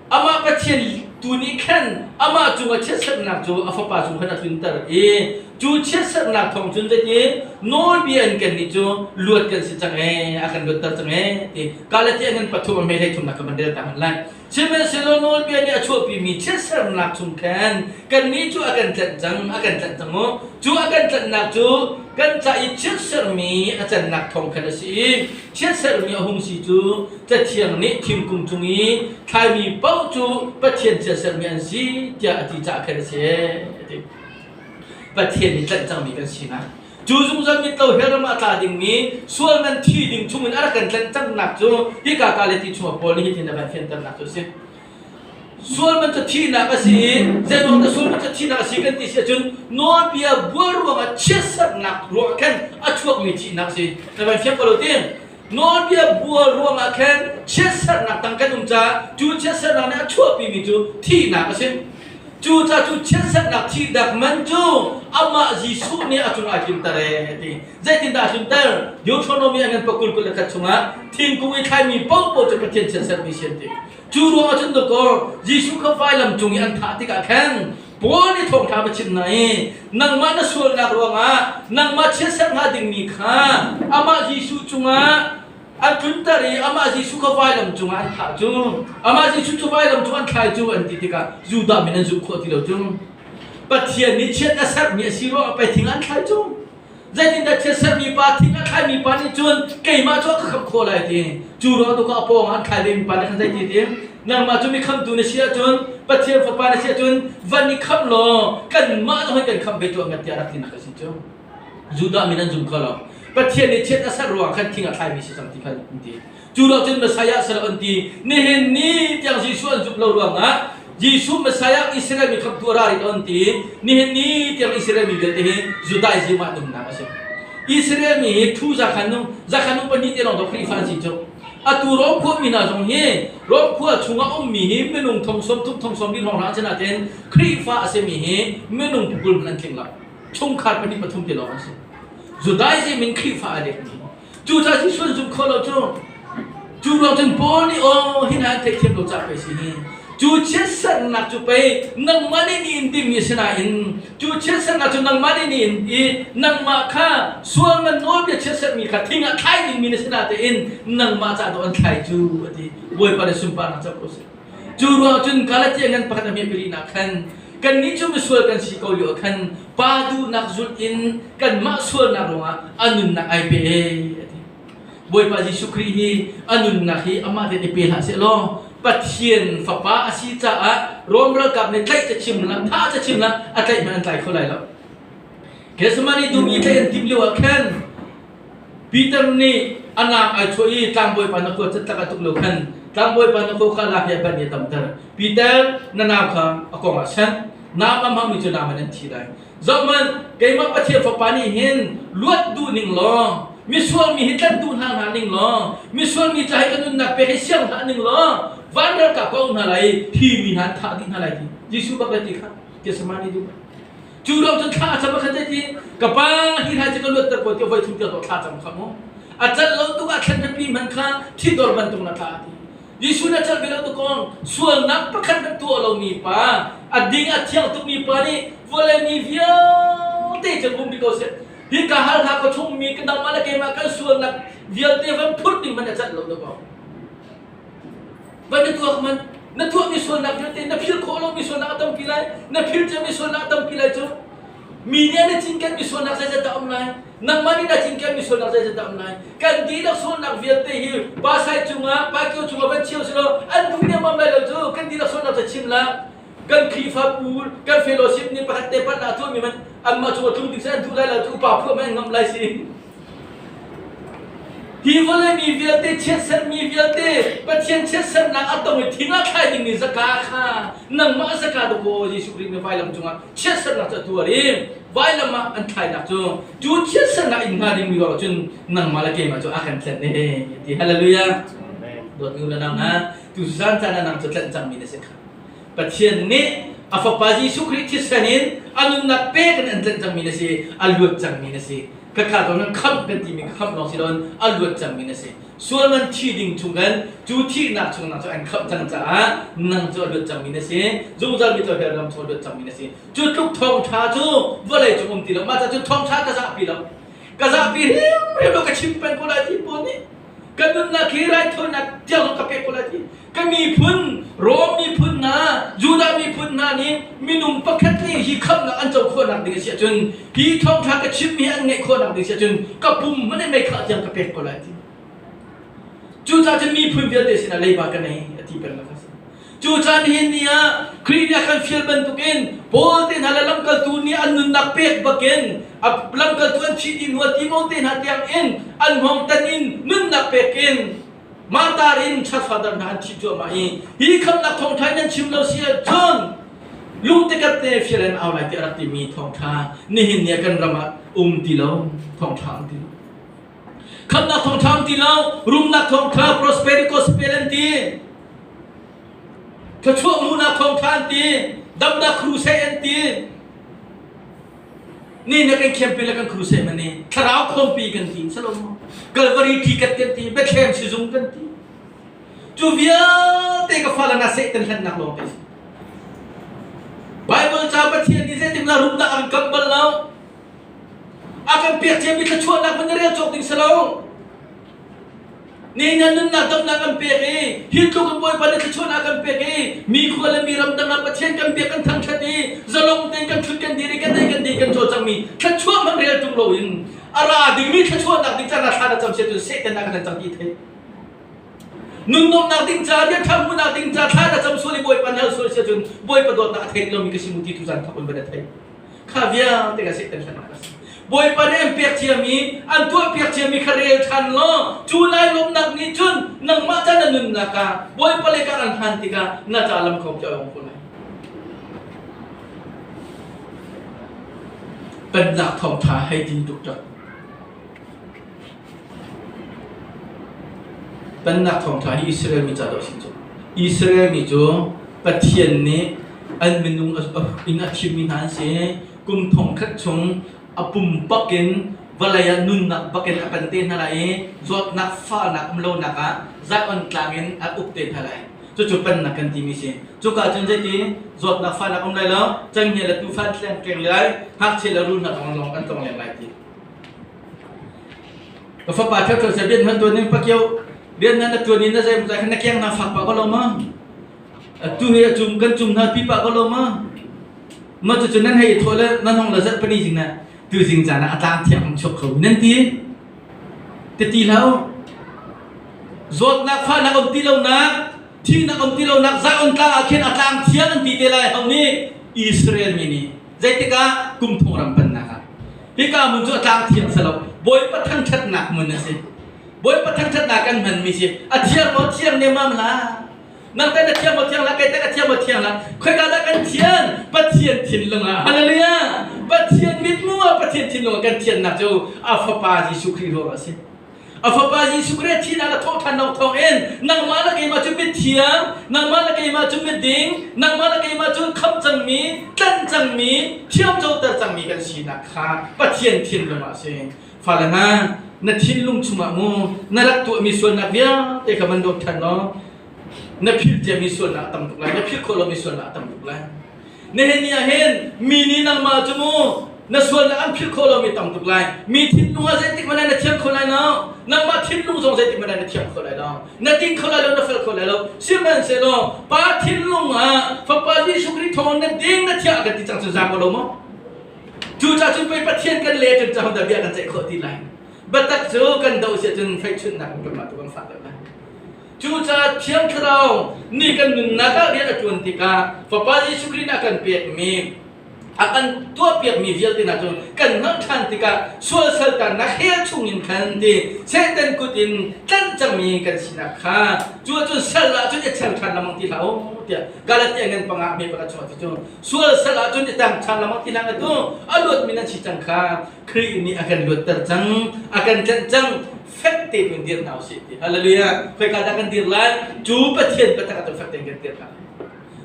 Speaker 2: amah Pathian tu nih khan amah cungah chiatserhnak cu a fapa cung khan a tlunter i cu chiatserhnak thawng cun zeitin nawlbia in kannih cu luat kan si cang ee a kan luatter cang ee ti Galatia ngan pathum a hme hlei thumnak ka van rel ta hmanh lai. Sihmanhsehlaw nawlbia nih a chuahpimi chiatsernak chung khan kannih cu a kan tlanh cang, a kan tlanh cang mu. Cu a kan tlanhnak cu kan ca i chiatsermi a cannak thawng khan a si i chiatsermi a hung si cu Cathiang nih thingkung cung i thlaimi paoh cu Pathian chiatsermi an si tiah a ti caah khan a si a ti. Pathian nih tlanh cangmi kan sinak Cu zungzal mitlo hell ram ah a tla dingmi sual man thi ding chungin a rak kan tlanh cangnak cu hika ka le ti chungah Paul nih hitin a van fianternak cu a si. Sual man cu thihnak a si i zeiruang dah sual man cu thihnak a si kan ti si ahcun nawlbia buar ruangah chiatserhnak ruangah khan a chuakmi thihnak a si. Na van fiang ko lo ti? Nawlbia buar ruangah khan chiatserhnak tang kan um caah cu chiatserhnak nih a chuahpimi cu thihnak a si. Cucaah cu chiatserhnak thihnak man cu amah Jesuh nih a cungah a tlunter ee a ti. Zeitindah a tlunter? Deuteronomy a ngan pakul 21 chungah thingkung i thlaimi paohpaoh cu Pathian chiatserhmi si an ti. Cu ruangah cun dawkaw Jesuh kha vailam cung i an thah tikah khan Paul nih thawngṭha va chim hna i nangmah na sualnak ruangah nangmah chiatserh hnga dingmi kha amah Jesuh cungah an tlunter i amah Jesuh kha vailam cungah an thah cu amah Jesuh cu vailam cung an thlai cu an ti tikah Judah min an zumh khawh ti lo cu Pathian nih chiat a serhmi a si ruangah pei thing an thlai cu Zeitindah chiatserhmi pa thing a thlaimi pa nih cun keimah cu a ka khamh khawh lai ti. Cu ruang tu kha a pawng ah an thlai vemi pa nih khan zeiti ti? Nangmah cu mi khamhtu na si ahcun Pathian fapa na si ahcun van i khamh law kanmah zong hi kan khamh ve tuah ngat tiah rak tinak a si cu. Judah min an zum kho lo. Pathian nih chiat a serh ruangah khan thing a thlaimi si cang ti khan an ti. Cu lo cun Messiah si lo an ti. Nihin ni tiang Jesuh an zumh lo ruangah Jesuh Messiah Israel mi khamhtu a ra rih lo an ti. Nihin ni tiang Israel mi vialte hi Judaism ah nunnak a si. Israel mi hi thu zakhan zakhan pahnih te lawng to Khrihfa an si cu. Atu Rom khua mi hna zong hi Rom khua chungah ummi hi minung thong sawm thum thong sawm li hrawng hna an si nain Khrihfa a simi hi minung pukul hmanh an tling lo. Chungkhar pahnih pathum te lawng an si. Judaism in Khrihfa a lekmi Cucaah Jesuh an zumh khawh lo cu. Cu ruang cun Paul nih aw hi hna an theihthiam lo caah pei si hi. Cu chiatserhnak cu pei nangmah nih ni in dingmi a si nain cu chiatserhnak cu nangmah nih ni in i nangmah kha sual man nawlbia chiatserhmi kha thing ah thlai dingmi na si natein nangmah caah dawh an thlai cu a ti. Bawipa le sunparnak co ko seh. Cu ruang cun Galatia ngan pakhat a hme pali khan kannih cu misual kan si ko lio ah khan pa duhnak zulh in kanmah sualnak ruangah a nunnak ai pe a ti. Bawipa Jesuh Khrih hi a nunnak hi amah tein i pe hlah seh law Pathian fapa a si caah Rom ralkap nih tlaih ca chim lah thah ca chim lah a tlaih hmanh an tlai kho lai lo. Gethsemane dum i tlaih an timh lio ah khan Peter nih a nak ai chuah i tlangbawipa na khua catlak a tuk lo khan tlangbawipa na khua kha lak i a ban i a tamter. Peter, na nau kha a kong ah sanh. Nam a hmangmi cu nam in an thi lai. Zohhmanh, keimah Pathian Fapa nih hin luat duh ning law, misual mi hi tlanh duh hna hna ning law, misual mi ca hi ka nunnak pek hi siang hlah ning law, van ralkap ka um hna lai i hi mi hna an thah dih hna lai ti. Jesuh bak le ti kha Gethsemane duh. Cu lawng cun thla a cam a khan ti ka pa hi hna cu ka luatter ko tiah voi thum tiang thla cam kha mu a cal lo tuk ah thlan pi man kha thi dor bantuk na thla ti Jesuh na cal ve lo tukong sualnak pakhat na tuah lomi pa a ding a thiang tukmi pa nih vawlei mi vialte cu um bi ko seh hi ka hal hna ko chung mi ka nangmah le keimah kan sualnak vialte van phurh ding man a cat lo ko Van na tuak man na tuahmi sualnak vialte na philh khawh lomi sualnak a tampi lai na philh ciami sualnak a tampi lai cu mi nih an i cinkenmi sualnak zeizat dah um lai nangmah nih na cinkenmi sualnak zeizat dah um lai kan dihlak sualnak vialte hi pasai cungah pakio cungah van cheu silo an duh nemam lai lo cu kan dihlak sualnak cu chim la kan Khrihfabu kan fellowship nih pakhat te palh ah tuahmi man anmah cungah tlung ding an duh lai lo cu upa phuah man ngam lai si Hi vawlei mi vialte chiatserhmi vialte Pathian chiatserhnak a tong i thing ah thlai dingmi zaka kha nangmah zaka dakaw Jesuh Khrih nih vailam cungah chiatserhnak cu a tuar i vailam ah an thlainak cu cu chiatserhnak in hnga dingmi ruangah cun nangmah le keimah cu a kan tlanh e ti hallelujah dawtmi u le nau hna tu zan caan ah nang cu tlanh cangmi na si kha Pathian nih a fapa Jesuh Khrih thisen in a nunnak pek in an tlanh cangmi na si a luat cangmi na si Khakha zong nan khamh kan timi kha khamh lawng si loin a luat cangmi na si. Sual man thi ding chung kan cu thihnak chung nang cu an khamh cang caah nang cu a luat cangmi na si. Zungzal mi hell ram chung a luat cangmi na si. Cu tluk thawngṭha cu vawlei cung um ti lo. Mah ca cu thawngṭha ka zahpi lo. Ka zahpi hrimhrim lo ka chim peng ko lai ti pawl nih ka nunnak hi raithawinak tiang zong ka pek ko lai ti. Ka miphun, Rom miphun hna, Judah miphun hna nih minung pakhat nih hi khamhnak an co khawhnak ding a si ahcun hi thawngṭha ka chimmi hi an ngaih khawhnak ding a si ahcun ka pum hmanh in mei khah tiang ka pek ko lai ti. Cucaah cun miphun vialte sinah leiba ka nei a ti peng a si. Cucaah nihin ni ah Khrih nih a kan fial bantukin Paul te hna le lamkaltu nih an nunnak pek bakin a lamkaltu an thih dih hnu ah Timote hna tiang in an hngawng tan in nunnak pek in Martar in church father hna an thih cuahmah i hi khamhnak thawngṭha in nan chim lo si ahcun lungtekep te fial in au lai tiah rak timi thawngṭha nihin ni ah kan ram ah um ti lo thawngṭha um ti lo khamhnak thawngṭha um ti lo rumnak thawngṭha prosperity gospel an ti thluachuah hmuhnak thawngṭha an ti damnak crusade an ti Ni na kan khiampi le kan crusade man ni thlarau khawmpi kan ti salo Calvary ticket kan ti Bethlehem sizung kan ti cu vialte ka fale na Satan hlennak lawng te si Bible. Baibal ca Pathian nih zeitindah rumnak a kan kamh bal lo. A kan pek ciami thluachuahnak man na rel cawk ding si lo. Ni na nunnak damnak an pek i hi tluk in Bawipa nih thluachuahnak kan pek i mi khua le mi ram dang ah Pathian kan biak kan thangṭhat i zalong tein kan ṭhut kan dir i kan ei kan din kan cawlcangmi thluachuah hmanh rel ṭung loin a ra dingmi thluachuahnak ding caan ah thla na cam sia cun Satan a kan cang ti thei. Nun nuamhnak ding ca rian ṭha hmuhnak ding ca thla na cam sual i Bawipa na hal sual sia cun Bawipa dawtnak a thei lomi ka si mu ti tu caan thawk in van a thei. Kha vialte ka Satan hlannak a si. Bawipa nih an pek ciami, an tuah piak ciami kha rel ṭhan law cu lai lawmhnak nih cun nangmah ca na nunnak ah Bawipa lei kar an hlan tikah na ca lam kho khi a ong ko lai. Pennak thawngṭha hei tin tuk ṭak. Pennak thawngṭha hi Israel mi ca dawh a si cu. Israel mi cu Pathian nih an minung in a thimmi hna an si. Kum thongkhat chung a pumpak in vawlei ah nunnak bakin a pan te hna lai i zawtnak fahnak um lonak ah Zion tlang in a uk te hna lai. Cucu pennak kan timi si. Cuka cun zeiti zawtnak fahnak um lai lo, cenghngia le tuufa an tleng keng lai, ngakchia le rul hna zong an tlong leng lai ti. Ka fapa ṭheuṭheu seh rian hman tuan in pakio rian na tuan in na zei zai khan na keng na fak pah ko lo ma? Atu hi a cum kan cum hna pi pah ko lo ma? Ma cucu nan hei i thawh le nan hong le zarh pani zing na tu zing caan ah a tlang thiang hong chuak kho nan ti ti ti hlah zawtnak fahnak um ti lonak thihnak um ti lonak Zion tlang ah khin a tlang thiang an ti te lai ho nih Israel mi nih zeitik ah kum thong ram pannak ah Hika hmun cu a tlang thiang si lo. Bawipa thangṭhatnak hmun a si. Bawipa thangṭhatnak kan hmanmi si. A thiang maw thiang nemam hlah. Nang teh na thiang maw thiang hlah, kei teh ka thiang maw thiang hlah. Khoika dah kan thian? Pathian thinlung ah. Hallelujah! Pathian mithmuh ah Pathian thinlung ah kan thiannak cu a Fapa Jesuh Khrih ruangah a si. A Fapa Jesuh Khrih thihnak le thawhṭhannak thawngin nangmah le keimah cu mithiang, nangmah le keimah cu miding, nangmah le keimah cu khamh cangmi, tlanh cangmi, thiamcoter cangmi kan sinak kha Pathian thinlung ah a si. Fale hna, na thinlung chungah mu na rak tuahmi sualnak vialte kha van dawt ṭhan law na philh ciami sualnak a tam tuk lai, na philh khawh lomi sualnak a tam tuk lai. Nihin ni ah hin mi nih nangmah cu mu na sualnak an philh khawh lomi tam tuk lai. Mi thinlung ah zeitik hmanh ah na thiam kho lai lo. Nangmah thinlung zong zeitik hmanh ah na thiam kho lai lo. Na ding kho lai lo, na fel kho lai lo. Sihmanhsehlaw Pa thinlung ah Fapa Jesuh Khrih thawng na ding na thiah kan ti cang cu za ko lo maw? Cucaah cun pei Pathian kan le cun cahodah bia kan ceih khawh ti lai. Biatak cu kan doh si ahcun feichunhnak in kanmah tu kan fak deuh lai. Cucaah Thiang Thlarau nih kan nunnak ah rian a ṭuan tikah Fapa Jesuh Khrih nih a kan pekmi a kan tuahpiakmi vialte hna cu kan hngalh ṭhan tikah sual saltannak hell chungin khan ti Satan kut in tlanh cangmi kan sinak kha cu ahcun sal ah cun i ṭhen ṭhan lengmang ti hlah u tiah Galatia ngan panga hme pakhat chungah cu sual sal ah cun i tang ṭhan lengmang ti hlah tu a luatmi nan si cang kha Khrih nih a kan luatter cang a kan tlanh cang fek tein dir hna usih ti. Hallelujah. Khoika dah kan dir lai? Cu Pathian biatak ah fek tein kan dir hna.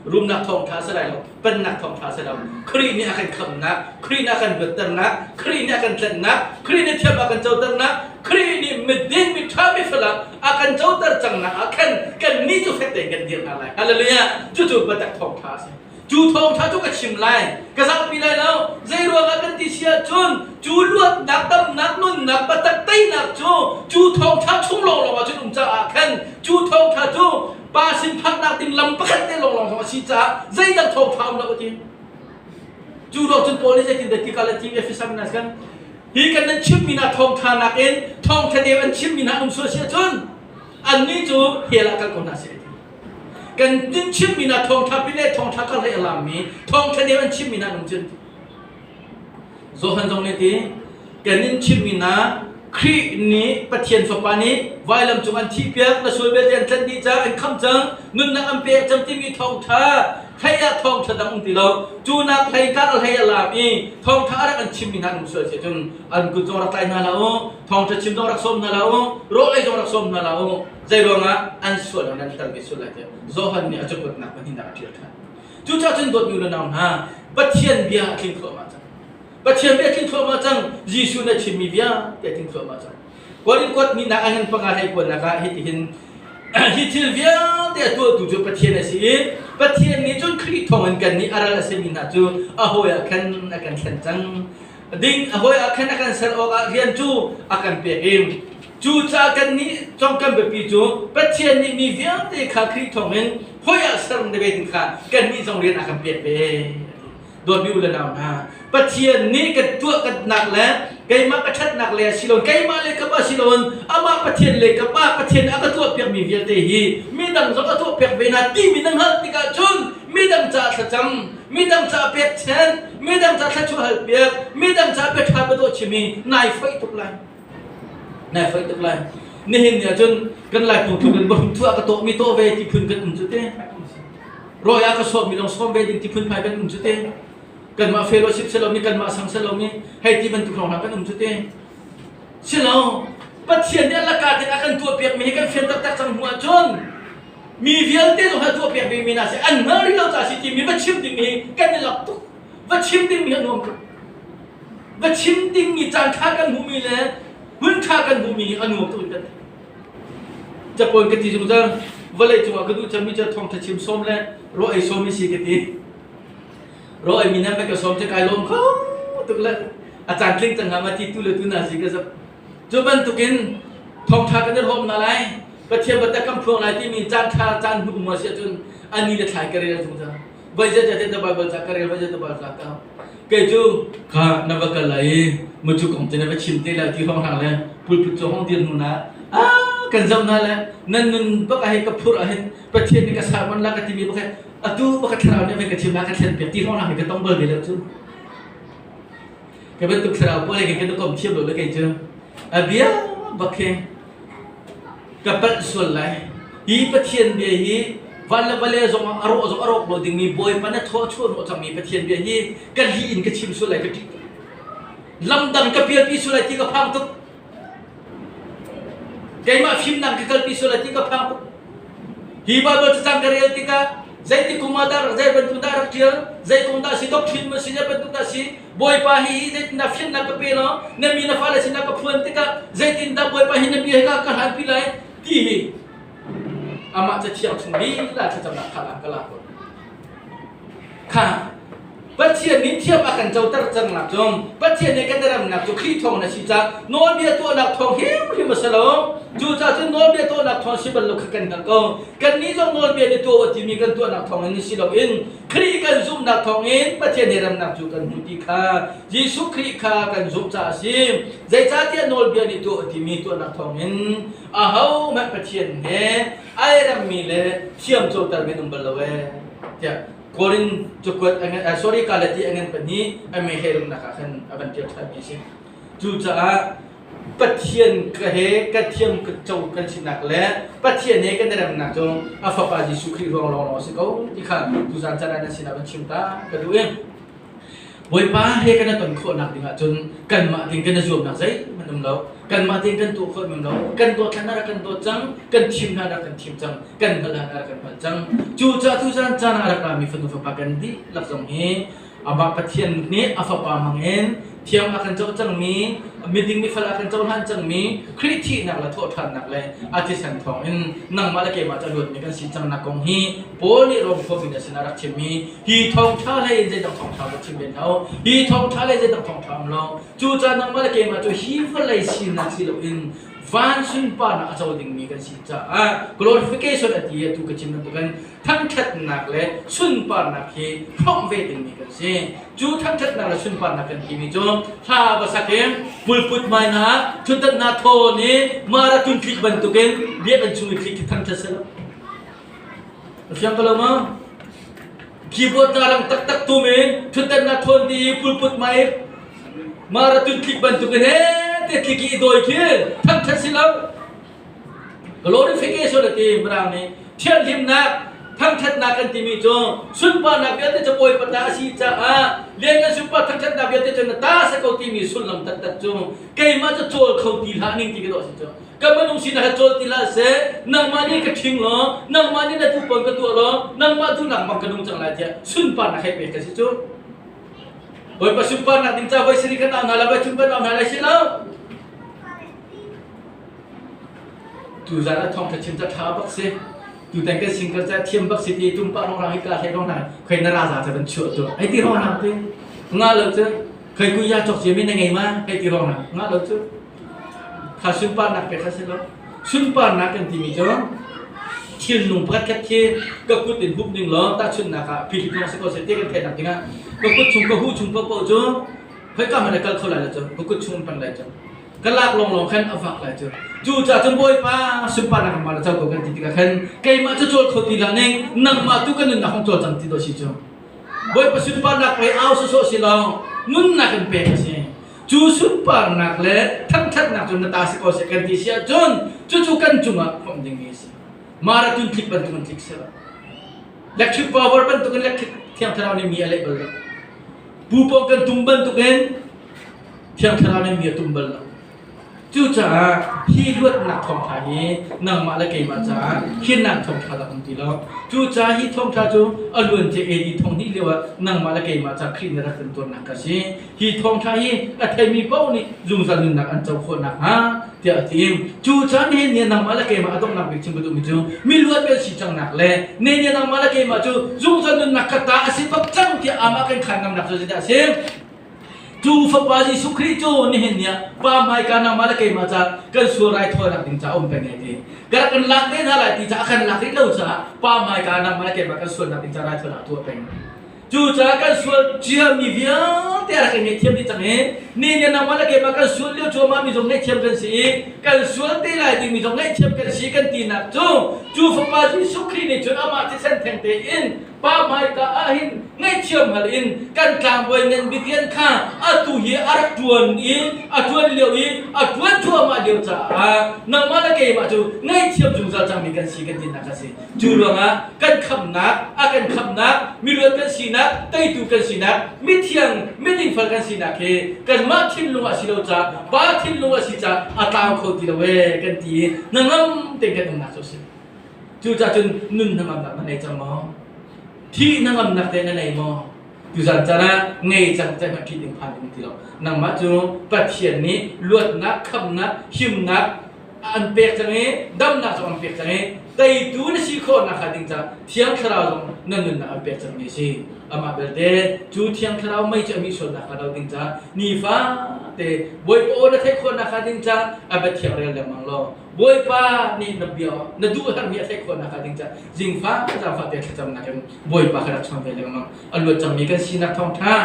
Speaker 2: Rumnak thawngṭha si lai lo, pennak thawngṭha si lo. Khrih nih a kan khamhnak, Khrih nih a kan luatternak, Khrih nih a kan tlanhnak, Khrih nih thiam a kan coternak, Khrih nih miding, miṭha, mifel ah a kan coter cangnak ah khan kannih cu fek tein kan dir hna lai. Hallelujah. Cucu biatak thawngṭha a si. Cu thawngṭha cu ka chim lai, ka zahpi lai lo. Zei ruangah kan ti si ahcun cu luatnak, damnak, nunnak, biatak teinak cu cu thawngṭha chung lawnglawng ah cun um caah khan cu thawngṭha cu pa sin phaknak ding lam pakhat te lawnglawng zong a si caah zeidang thawngṭha um lo a ti. Cu ruang cun Paul nih zeitindah ti ka le ti Efesa minas kan hi kan nan chimmi hna thawngṭha nakin thawngṭha deu an chimmi hna um sual si ahcun annih cu hell ah kal ko hna seh. Kan tin chimmi hna thawngṭha pi le thawngṭha kar hlei a lammi thawngṭha deu an chimmi hna nung cun Johan zong nih ti kan in chimmi hna Khrih nih Pathian Fapa nih vailam cung an thihpiak na sual vialte an tlanh dih cang an khamh cang nunnak an pek cang timi thawngṭha hlei ah thawngṭha dang um ti lo cu nak hlei kar hlei a lam i thawngṭha a rak an chimmi hna nung sual si cun an kut zong rak tlai hna hlah u thawngṭha chim zong rak sawm hna hlah u rawl ei zong rak sawm hna hlah u Zeiruangah an sual ah nan tel ve sual lai tiah Johan nih a cakuatnak pahnihnak a ṭial ṭhan. Cucaah cun dawtmi u le nau hna, Pathian bia a tling thluahmah cang. Pathian bia a tling thluahmah cang. Jesuh nih a chimmi vialte a tling thluahmah cang. Korin kuatmi nak ahhin panga hlei kuatnak ah hitihin hi thil vialte a tuahtu cu Pathian a si i Pathian nih cun Khrih thawngin kannih a ral a simi hna cu a hawi ah khan a kan thlen cang. Ding a hawi ah khan a kan ser awkah rian cu a kan pek i cucaah kannih cong kan biapi cu Pathian nih mi vialte kha Khrih thawngin hawi ah ser na ve ding kha kannih zong rian a kan pek ve. Dawtmi u le nau hna, Pathian nih kan tuah kan nak le keimah ka ṭhatnak le si lo keimah le ka pa si loin amah Pathian le ka pa Pathian a ka tuahpiakmi vialte hi midang zong a tuahpiak ve hna timi na hngalh tikah cun midang caah thlacam, midang caah pekchanh, midang caah thluachuah halpiak, midang caah biaṭha biadawh chim hi nai foih tuk lai. Nai foih tuk lai. Nihin ni ahcun kan Lai phungthluk in bahrum thuah ka tawhmi tawh ve ti phun kan um cu te. Rawi ah ka sawmmi lawng sawm ve ding ti phunphai kan um cu te. Kanmah fellowship si lomi, kanmah sang si lomi, hei ti bantuk hrawng hna kan um cu te. Si lo, Pathian nih a laka tin a kan tuahpiakmi hi kan fian taktak cang hnu ahcun mi vialte zong hi a tuahpiak vemi hna si an hngal rih lo ca si timi va chim dingmi hi kan i lak tuk. Va chim dingmi a nuam tuk. Va chim dingmi caan ṭha kan hmuhmi le hun ṭha kan hmuhmi hi a nuam tuk in kan theih. Capawn ka ti zungzal vawlei cungah ka duh cemmi cu thawngṭha chim sawm le raw ei sawm hi si ka ti. Raw ei mi nan ka sawm cu kai lawm kho tuk le a caan tling cang hnga ma ti tu le tu na si ka zap. Cu bantukin thawngṭha kan i hrawm hna lai, Pathian biatak kan phuang lai timi caan ṭha caan hnu um a si ahcun a ni le thlai ka rel zungzal. Voi zeizat te Bible ca ka rel, voi zeizat Bible ca ka kei cu kha na va kal lai i mucu kong cu na va chim te lai ti hrawng hrang le pulput cu hong dir hnu na ah kan zoh na le nan nun bak ah hi ka phur ah hin Pathian nih ka sermon la ka timi bak hi atu bak ka thlarau nih ka chim la ka thlen piak ti hrawng hrang hi ka tong bal ve lo cu ka bantuk thlarau pawl he kan kom thiam lo le kei cu a bia bak hi Ka palh sual lai. Hi Pathian bia hi van le vale zong ah a rawh zong a rawk lo dingmi Bawipa na thaw a chuah hnawh cangmi Pathian bia hi ka lih in ka chim sual lai ka ṭih tuk. Lamdang ka pialpi sual lai ti ka phang tuk. Keimah fimnak ka kalpi sual lai ti ka phang tuk. Hi Baibal cacang ka rel tikah zeiti kum ah dah zei bantuk dah rak ṭial, zei kong dah si, doctrine maw si, zei bantuk dah si, Bawipa hi zeitindah fiannak ka pe law na mi na fale sinah ka phuan tikah zeitindah Bawipa hi na bia hi ka hlanpi lai ti hi amah cathiang chung lila thlacamnak kha ka lak ko. Kha Pathian nih thiam a kan coter cang nak cun Pathian nih kan ramnak cu Khrih thawng na si caah nawlbia tuahnak thawng hrimhrim a si lo. Cucaah cun nawlbia tuahnak thawng si bal lo kha kan hngalh ko. Kannih zong nawlbia nih tuah u timi kan tuahnak thawng in si loin Khrih kan zumhnak thawngin Pathian he remnak cu kan hmu ti kha Jesuh Khrih kha kan zumh caah a si. Zeicahtiah nawlbia nih tuah a timi tuahnak thawngin ahohmanh Pathian he ai remmi le thiamcotermi an um bal lo ee tiah Korin cakuat sorry Galati a ngan pahnih a mei he rumnak ah khan a van ṭial ṭhanmi a si. Cucaah Pathian ka he ka thiam ka co kan sinak le Pathian he kan i remnak cu a Fapa Jesuh Khrih ruang lawnglawng a si ko ti kha tuzan caan ah nan sinah van chim ta ka duh i Bawipa he kan i ton khawhnak ding ahcun kanmah ding kan i zuamnak zeihmanh um lo kanmah ding kan tuah khawh um lo kan dawt hlan ah rak kan dawt cang kan thim hlan ah kan thim cang kan hngalh hlan ah rak kan hngalh cang cucaah tuzan caan ah rak rami fanu fapa kan dihlak zong hi Amah Pathian nih a Fapa hmangin thiang a kan coh cangmi, miding mifel a kan cohlan cangmi, Khrih thihnak le thawhṭhannak le a thisen thawngin nangmah le keimah cu a luatmi kan si cangnak kong hi Paul nih Rom khuami hna sinah a rak chimmi hi thawngṭha hlei in zeidang thawngṭha va chim len hau, hi thawngṭha hlei zeidang thawngṭha um lo. Cucaah nangmah le keimah cu hi vawlei sinak si loin van sunparnak a co dingmi kan si caah glorification a ti i atu ka chim bantukin thangṭhatnak le sunparnak hi hrawmh ve dingmi kan si. Cu thangṭhatnak le sunparnak kan timi cu hla va sak in pulput hmai hna ṭhutdan hna thawn i marathon tlik bantukin biakinn chung i tlik khi thangṭhat si lo. Na fiang ko lo maw? Keyboard hna rang taktak tum in ṭhutdan hna thawn ti i pulput hmai marathon tlik bantukin he te tlik i dawi khi thangṭhat si lo. Glorification a ti Mirang nih thianhlimnak thangṭhatnak kan timi cu sunparnak vialte cu Bawipa ta a si caah lianngan sunpar thangṭhatnak vialte cu na ta si ko timi sullam taktak cu keimah cu cawl kho ti hlah ning ti ka dawh si cu ka minung sinak ha cawl ti hlah seh nangmah nih ka ṭhing law nangmah nih na duhpon ka tuah law nangmah duhnak bang ka nung cang lai tiah sunparnak hei pek ka si cu Bawipa sunparnak ding ca voi sari kan au hna lai voi thum kan au hna lai si lo Tuzaan ah thawngṭha chim cu a ṭha bak si. Tutan kan singkar ca thiam bak si ti tum pa rong rang hi ka hlei rong hna khoi na raza ca van chuah tu ai ti rong hna te nga lo cu khoi ku ya chok cia mi na ngei ma hei ti rong hna nga lo cu kha sunparnak pe kha si lo. Sunparnak kan timi cu thilnung pakhat khat khi ka kut in hup ning law tahchunhnak ah philip lawng si ko seh ti kan theihnak dingah ka kut chung ka hu chung paohpaoh cu khoika hmanh ah kal kho lai lo cu ka kut chung in pang lai cu ka lak lawnglawng khan a vak lai cu. Cucaah cun Bawipa sunparnak nangmah na co ko kan ti tikah khan keimah cu cawl kho ti hlah ning, nangmah tu ka nunnak hong cawl cang ti dawh si cu. Bawipa sunparnak pei au sawsawh si lo, nunnak in pek a si. Cu sunparnak le thangṭhatnak cu na ta si ko seh kan ti si ahcun cucu kan cungah khawmh dingmi a si. Marathon tlik bantuk in tlik si lo. Electric power bantuk in electric thiang thlarau nih mi a leh bal lo. Pupawng kan tum bantuk in Thiang Thlarau nih mi a tum bal lo. Cucaah hi luatnak thawngṭha hi nangmah le keimah caah hinak thawngṭha dah um ti lo. Cucaah hi thawngṭha cu a luancia AD 2000 lio ah nangmah le keimah ca Khrih nih rak kan tuarnak a si. Hi thawngṭha hi a theimi paoh nih zungzal nunnak an co khawh nakhnga tiah a ti. Cucaah nihin ni nangmah le keimah a donghnak bik chim ka duhmi cu miluat kan si cangnak le nihin ni nangmah le keimah cu zungzal nunnak ka ta a si bak cang tiah amah kan khaan ngamnak cu zeidah a si? Cu Fapa Jesuh Khrih cu nihin ni ah Pa hmaika nangmah le keimah ca kan sual raithawinak ding ca um peng e ti. Ka rak kan lak te hna lai ti ca a kan lak rih lo caah Pa hmaika nangmah le keimah kan sualnak ding ca raithawinak tuah peng. Cu caah kan sual ciami vialte a rak in ngaihthiam dih cang i ni nih nangmah le keimah kan sual lio cuahmah mi zong ngaihthiam kan si i kan sual te lai dingmi zong ngaihthiam kan si kan tinak cu cu Fapa Jesuh Khrih nih cun amah thisen theng tein Pa hmaika ah hin ngaihthiam hal in kan tlangbawi ngan bik rian kha atu hi a rak ṭuan i a ṭuan lio i a ṭuan thluahmah lio caah nangmah le keimah cu ngaihthiam zungzal cangmi kan si kan tinak a si. Cu ruangah kan khamhnak, a kan khamhnak, miluat kan sinak, teitu kan sinak, mithiang, midingfel kan sinak hi kanmah thinlung ah si lo caah Pa thinlung a si caah a tlau kho ti lo ee kan ti i hnangam tein kan umnak cu a si. Cucaah cun nun hnangamnak na nei cang maw? Thih hnangamnak te na nei maw? Tuzan caan ah ngei cang cang hmanh ṭih ding phan ding ti lo. Nangmah cu Pathian nih luatnak, khamnak, himnak an pek cang i damnak zong an pek cang i teitu na si khawh nakhnga ding caah Thiang Thlarau zong na nunnak an pek cangmi a si. Amah belte cu Thiang Thlarau mei cu a mih sual nakhnga lo ding caah nifate Bawipa aw na theih khawh nakhnga ding caah a bia thiang rel lengmang law Bawipa nih na bia na duh herhmi a theih khawh nakhnga ding caah zingfa zaangfah te thlacamnak in Bawipa kha rak chawn ve lengmang. A luat cangmi kan sinak thawngṭha,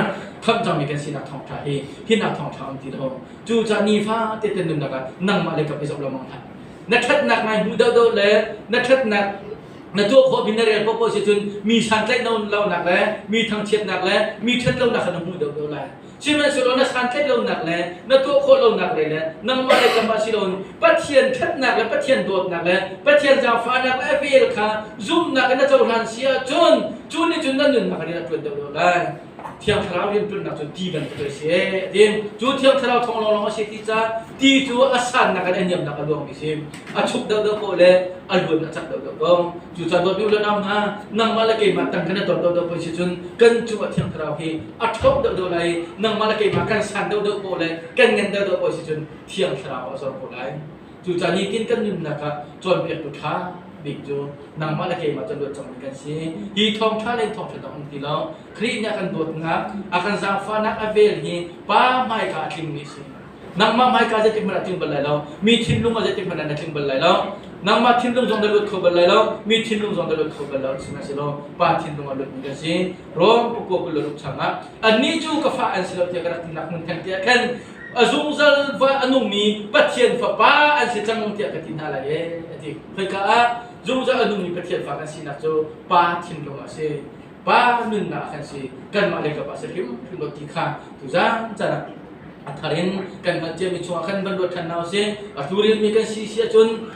Speaker 2: khamh cangmi kan sinak thawngṭha hi hinak thawngṭha um ti lo. Cucaah nifa te te nunnak ah nangmah le kap i zoh lengmang hlah. Na ṭhatnak ngai hmu deuhdeuh le na ṭhatnak na tuah khawh mi na rel paohpaoh si cun mi santlaih lonak le mi thangchiatnak le mi ṭhat lonak kha na hmuh deuhdeuh lai. Sihmanhsehlaw na santlaih lonak le na tuah khawh lonak lei le nangmah le kamah si loin Pathian ṭhatnak le Pathian dawtnak le Pathian zaangfahnak le a vel kha zumhnak in na cohlan si ahcun cu nih cun na nunnak rian a ṭuan deuh deuh lai. Thiang Thlarau rianṭuannak cu ti bantuk a si a ti. Cu Thiang Thlarau thawng lawnglawng a si ti caah ti cu a sannak in a niamnak a luangmi si. A chuk deuhdeuh poh le a luan a cak deuhdeuh ko. Cucaah dawtmi u le nau hna, nangmah le keimah tang kan i dawt deuhdeuh poh si cun kan cungah Thiang Thlarau hi a ṭhawng deuhdeuh lai i nangmah le keimah kan san deuhdeuh poh le kan ngan deuhdeuh poh si cun Thiang Thlarau a zor ko lai. Cucaah nitin kan nunnak ah cawnpiaktu ṭha bik cu nangmah le keimah cu luat cangmi kan si. Hi thawngṭha le thawngṭha dang um ti lo. Khrih nih a kan dawtnak, a kan zaangfahnak a vel hi Pa hmaika a tlingmi a si. Nangmah hmaika zeitik hmanh ah tling bal lai lo. Mi thinlung ah zeitik hmanh ah na tling bal lai lo. Nangmah thinlung zong na lut kho bal lai lo. Mi thinlung zong na lut kho bal lo. Sihmanhsehlaw Pa thinlung ah lutmi kan si. Rom pakua 26 changah annih cu ka fa an si lo tiah ka rak tinak hmun theng tiah khan a zungzal va a nungmi Pathian fapa an si cang tiah ka ti hna lai ee a ti. Khoika ah zungzal a nungmi Pathian fa kan sinak cu Pa thinlung ah a si. Pa nunnak ah kan si. Kanmah le kapa si hrimhrim lo ti kha tuzan caan ah a thar in kan hngalh ciami chungah khan van ruat ṭhan hna usih. A tlurelmi kan si si ahcun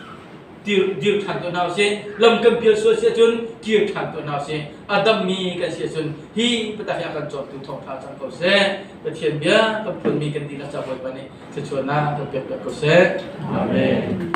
Speaker 2: dir dir ṭhan tuah hna usih. Lam kan pial sual si ahcun kir ṭhan tuah hna usih. A dammi kan si ahcun hi biatak hi a kan cawmtu thawngṭha cang ko seh. Pathian bia kan phuanmi kan dihlak ca Bawipa nih thluachuahnak kan pek piak ko seh. Amen.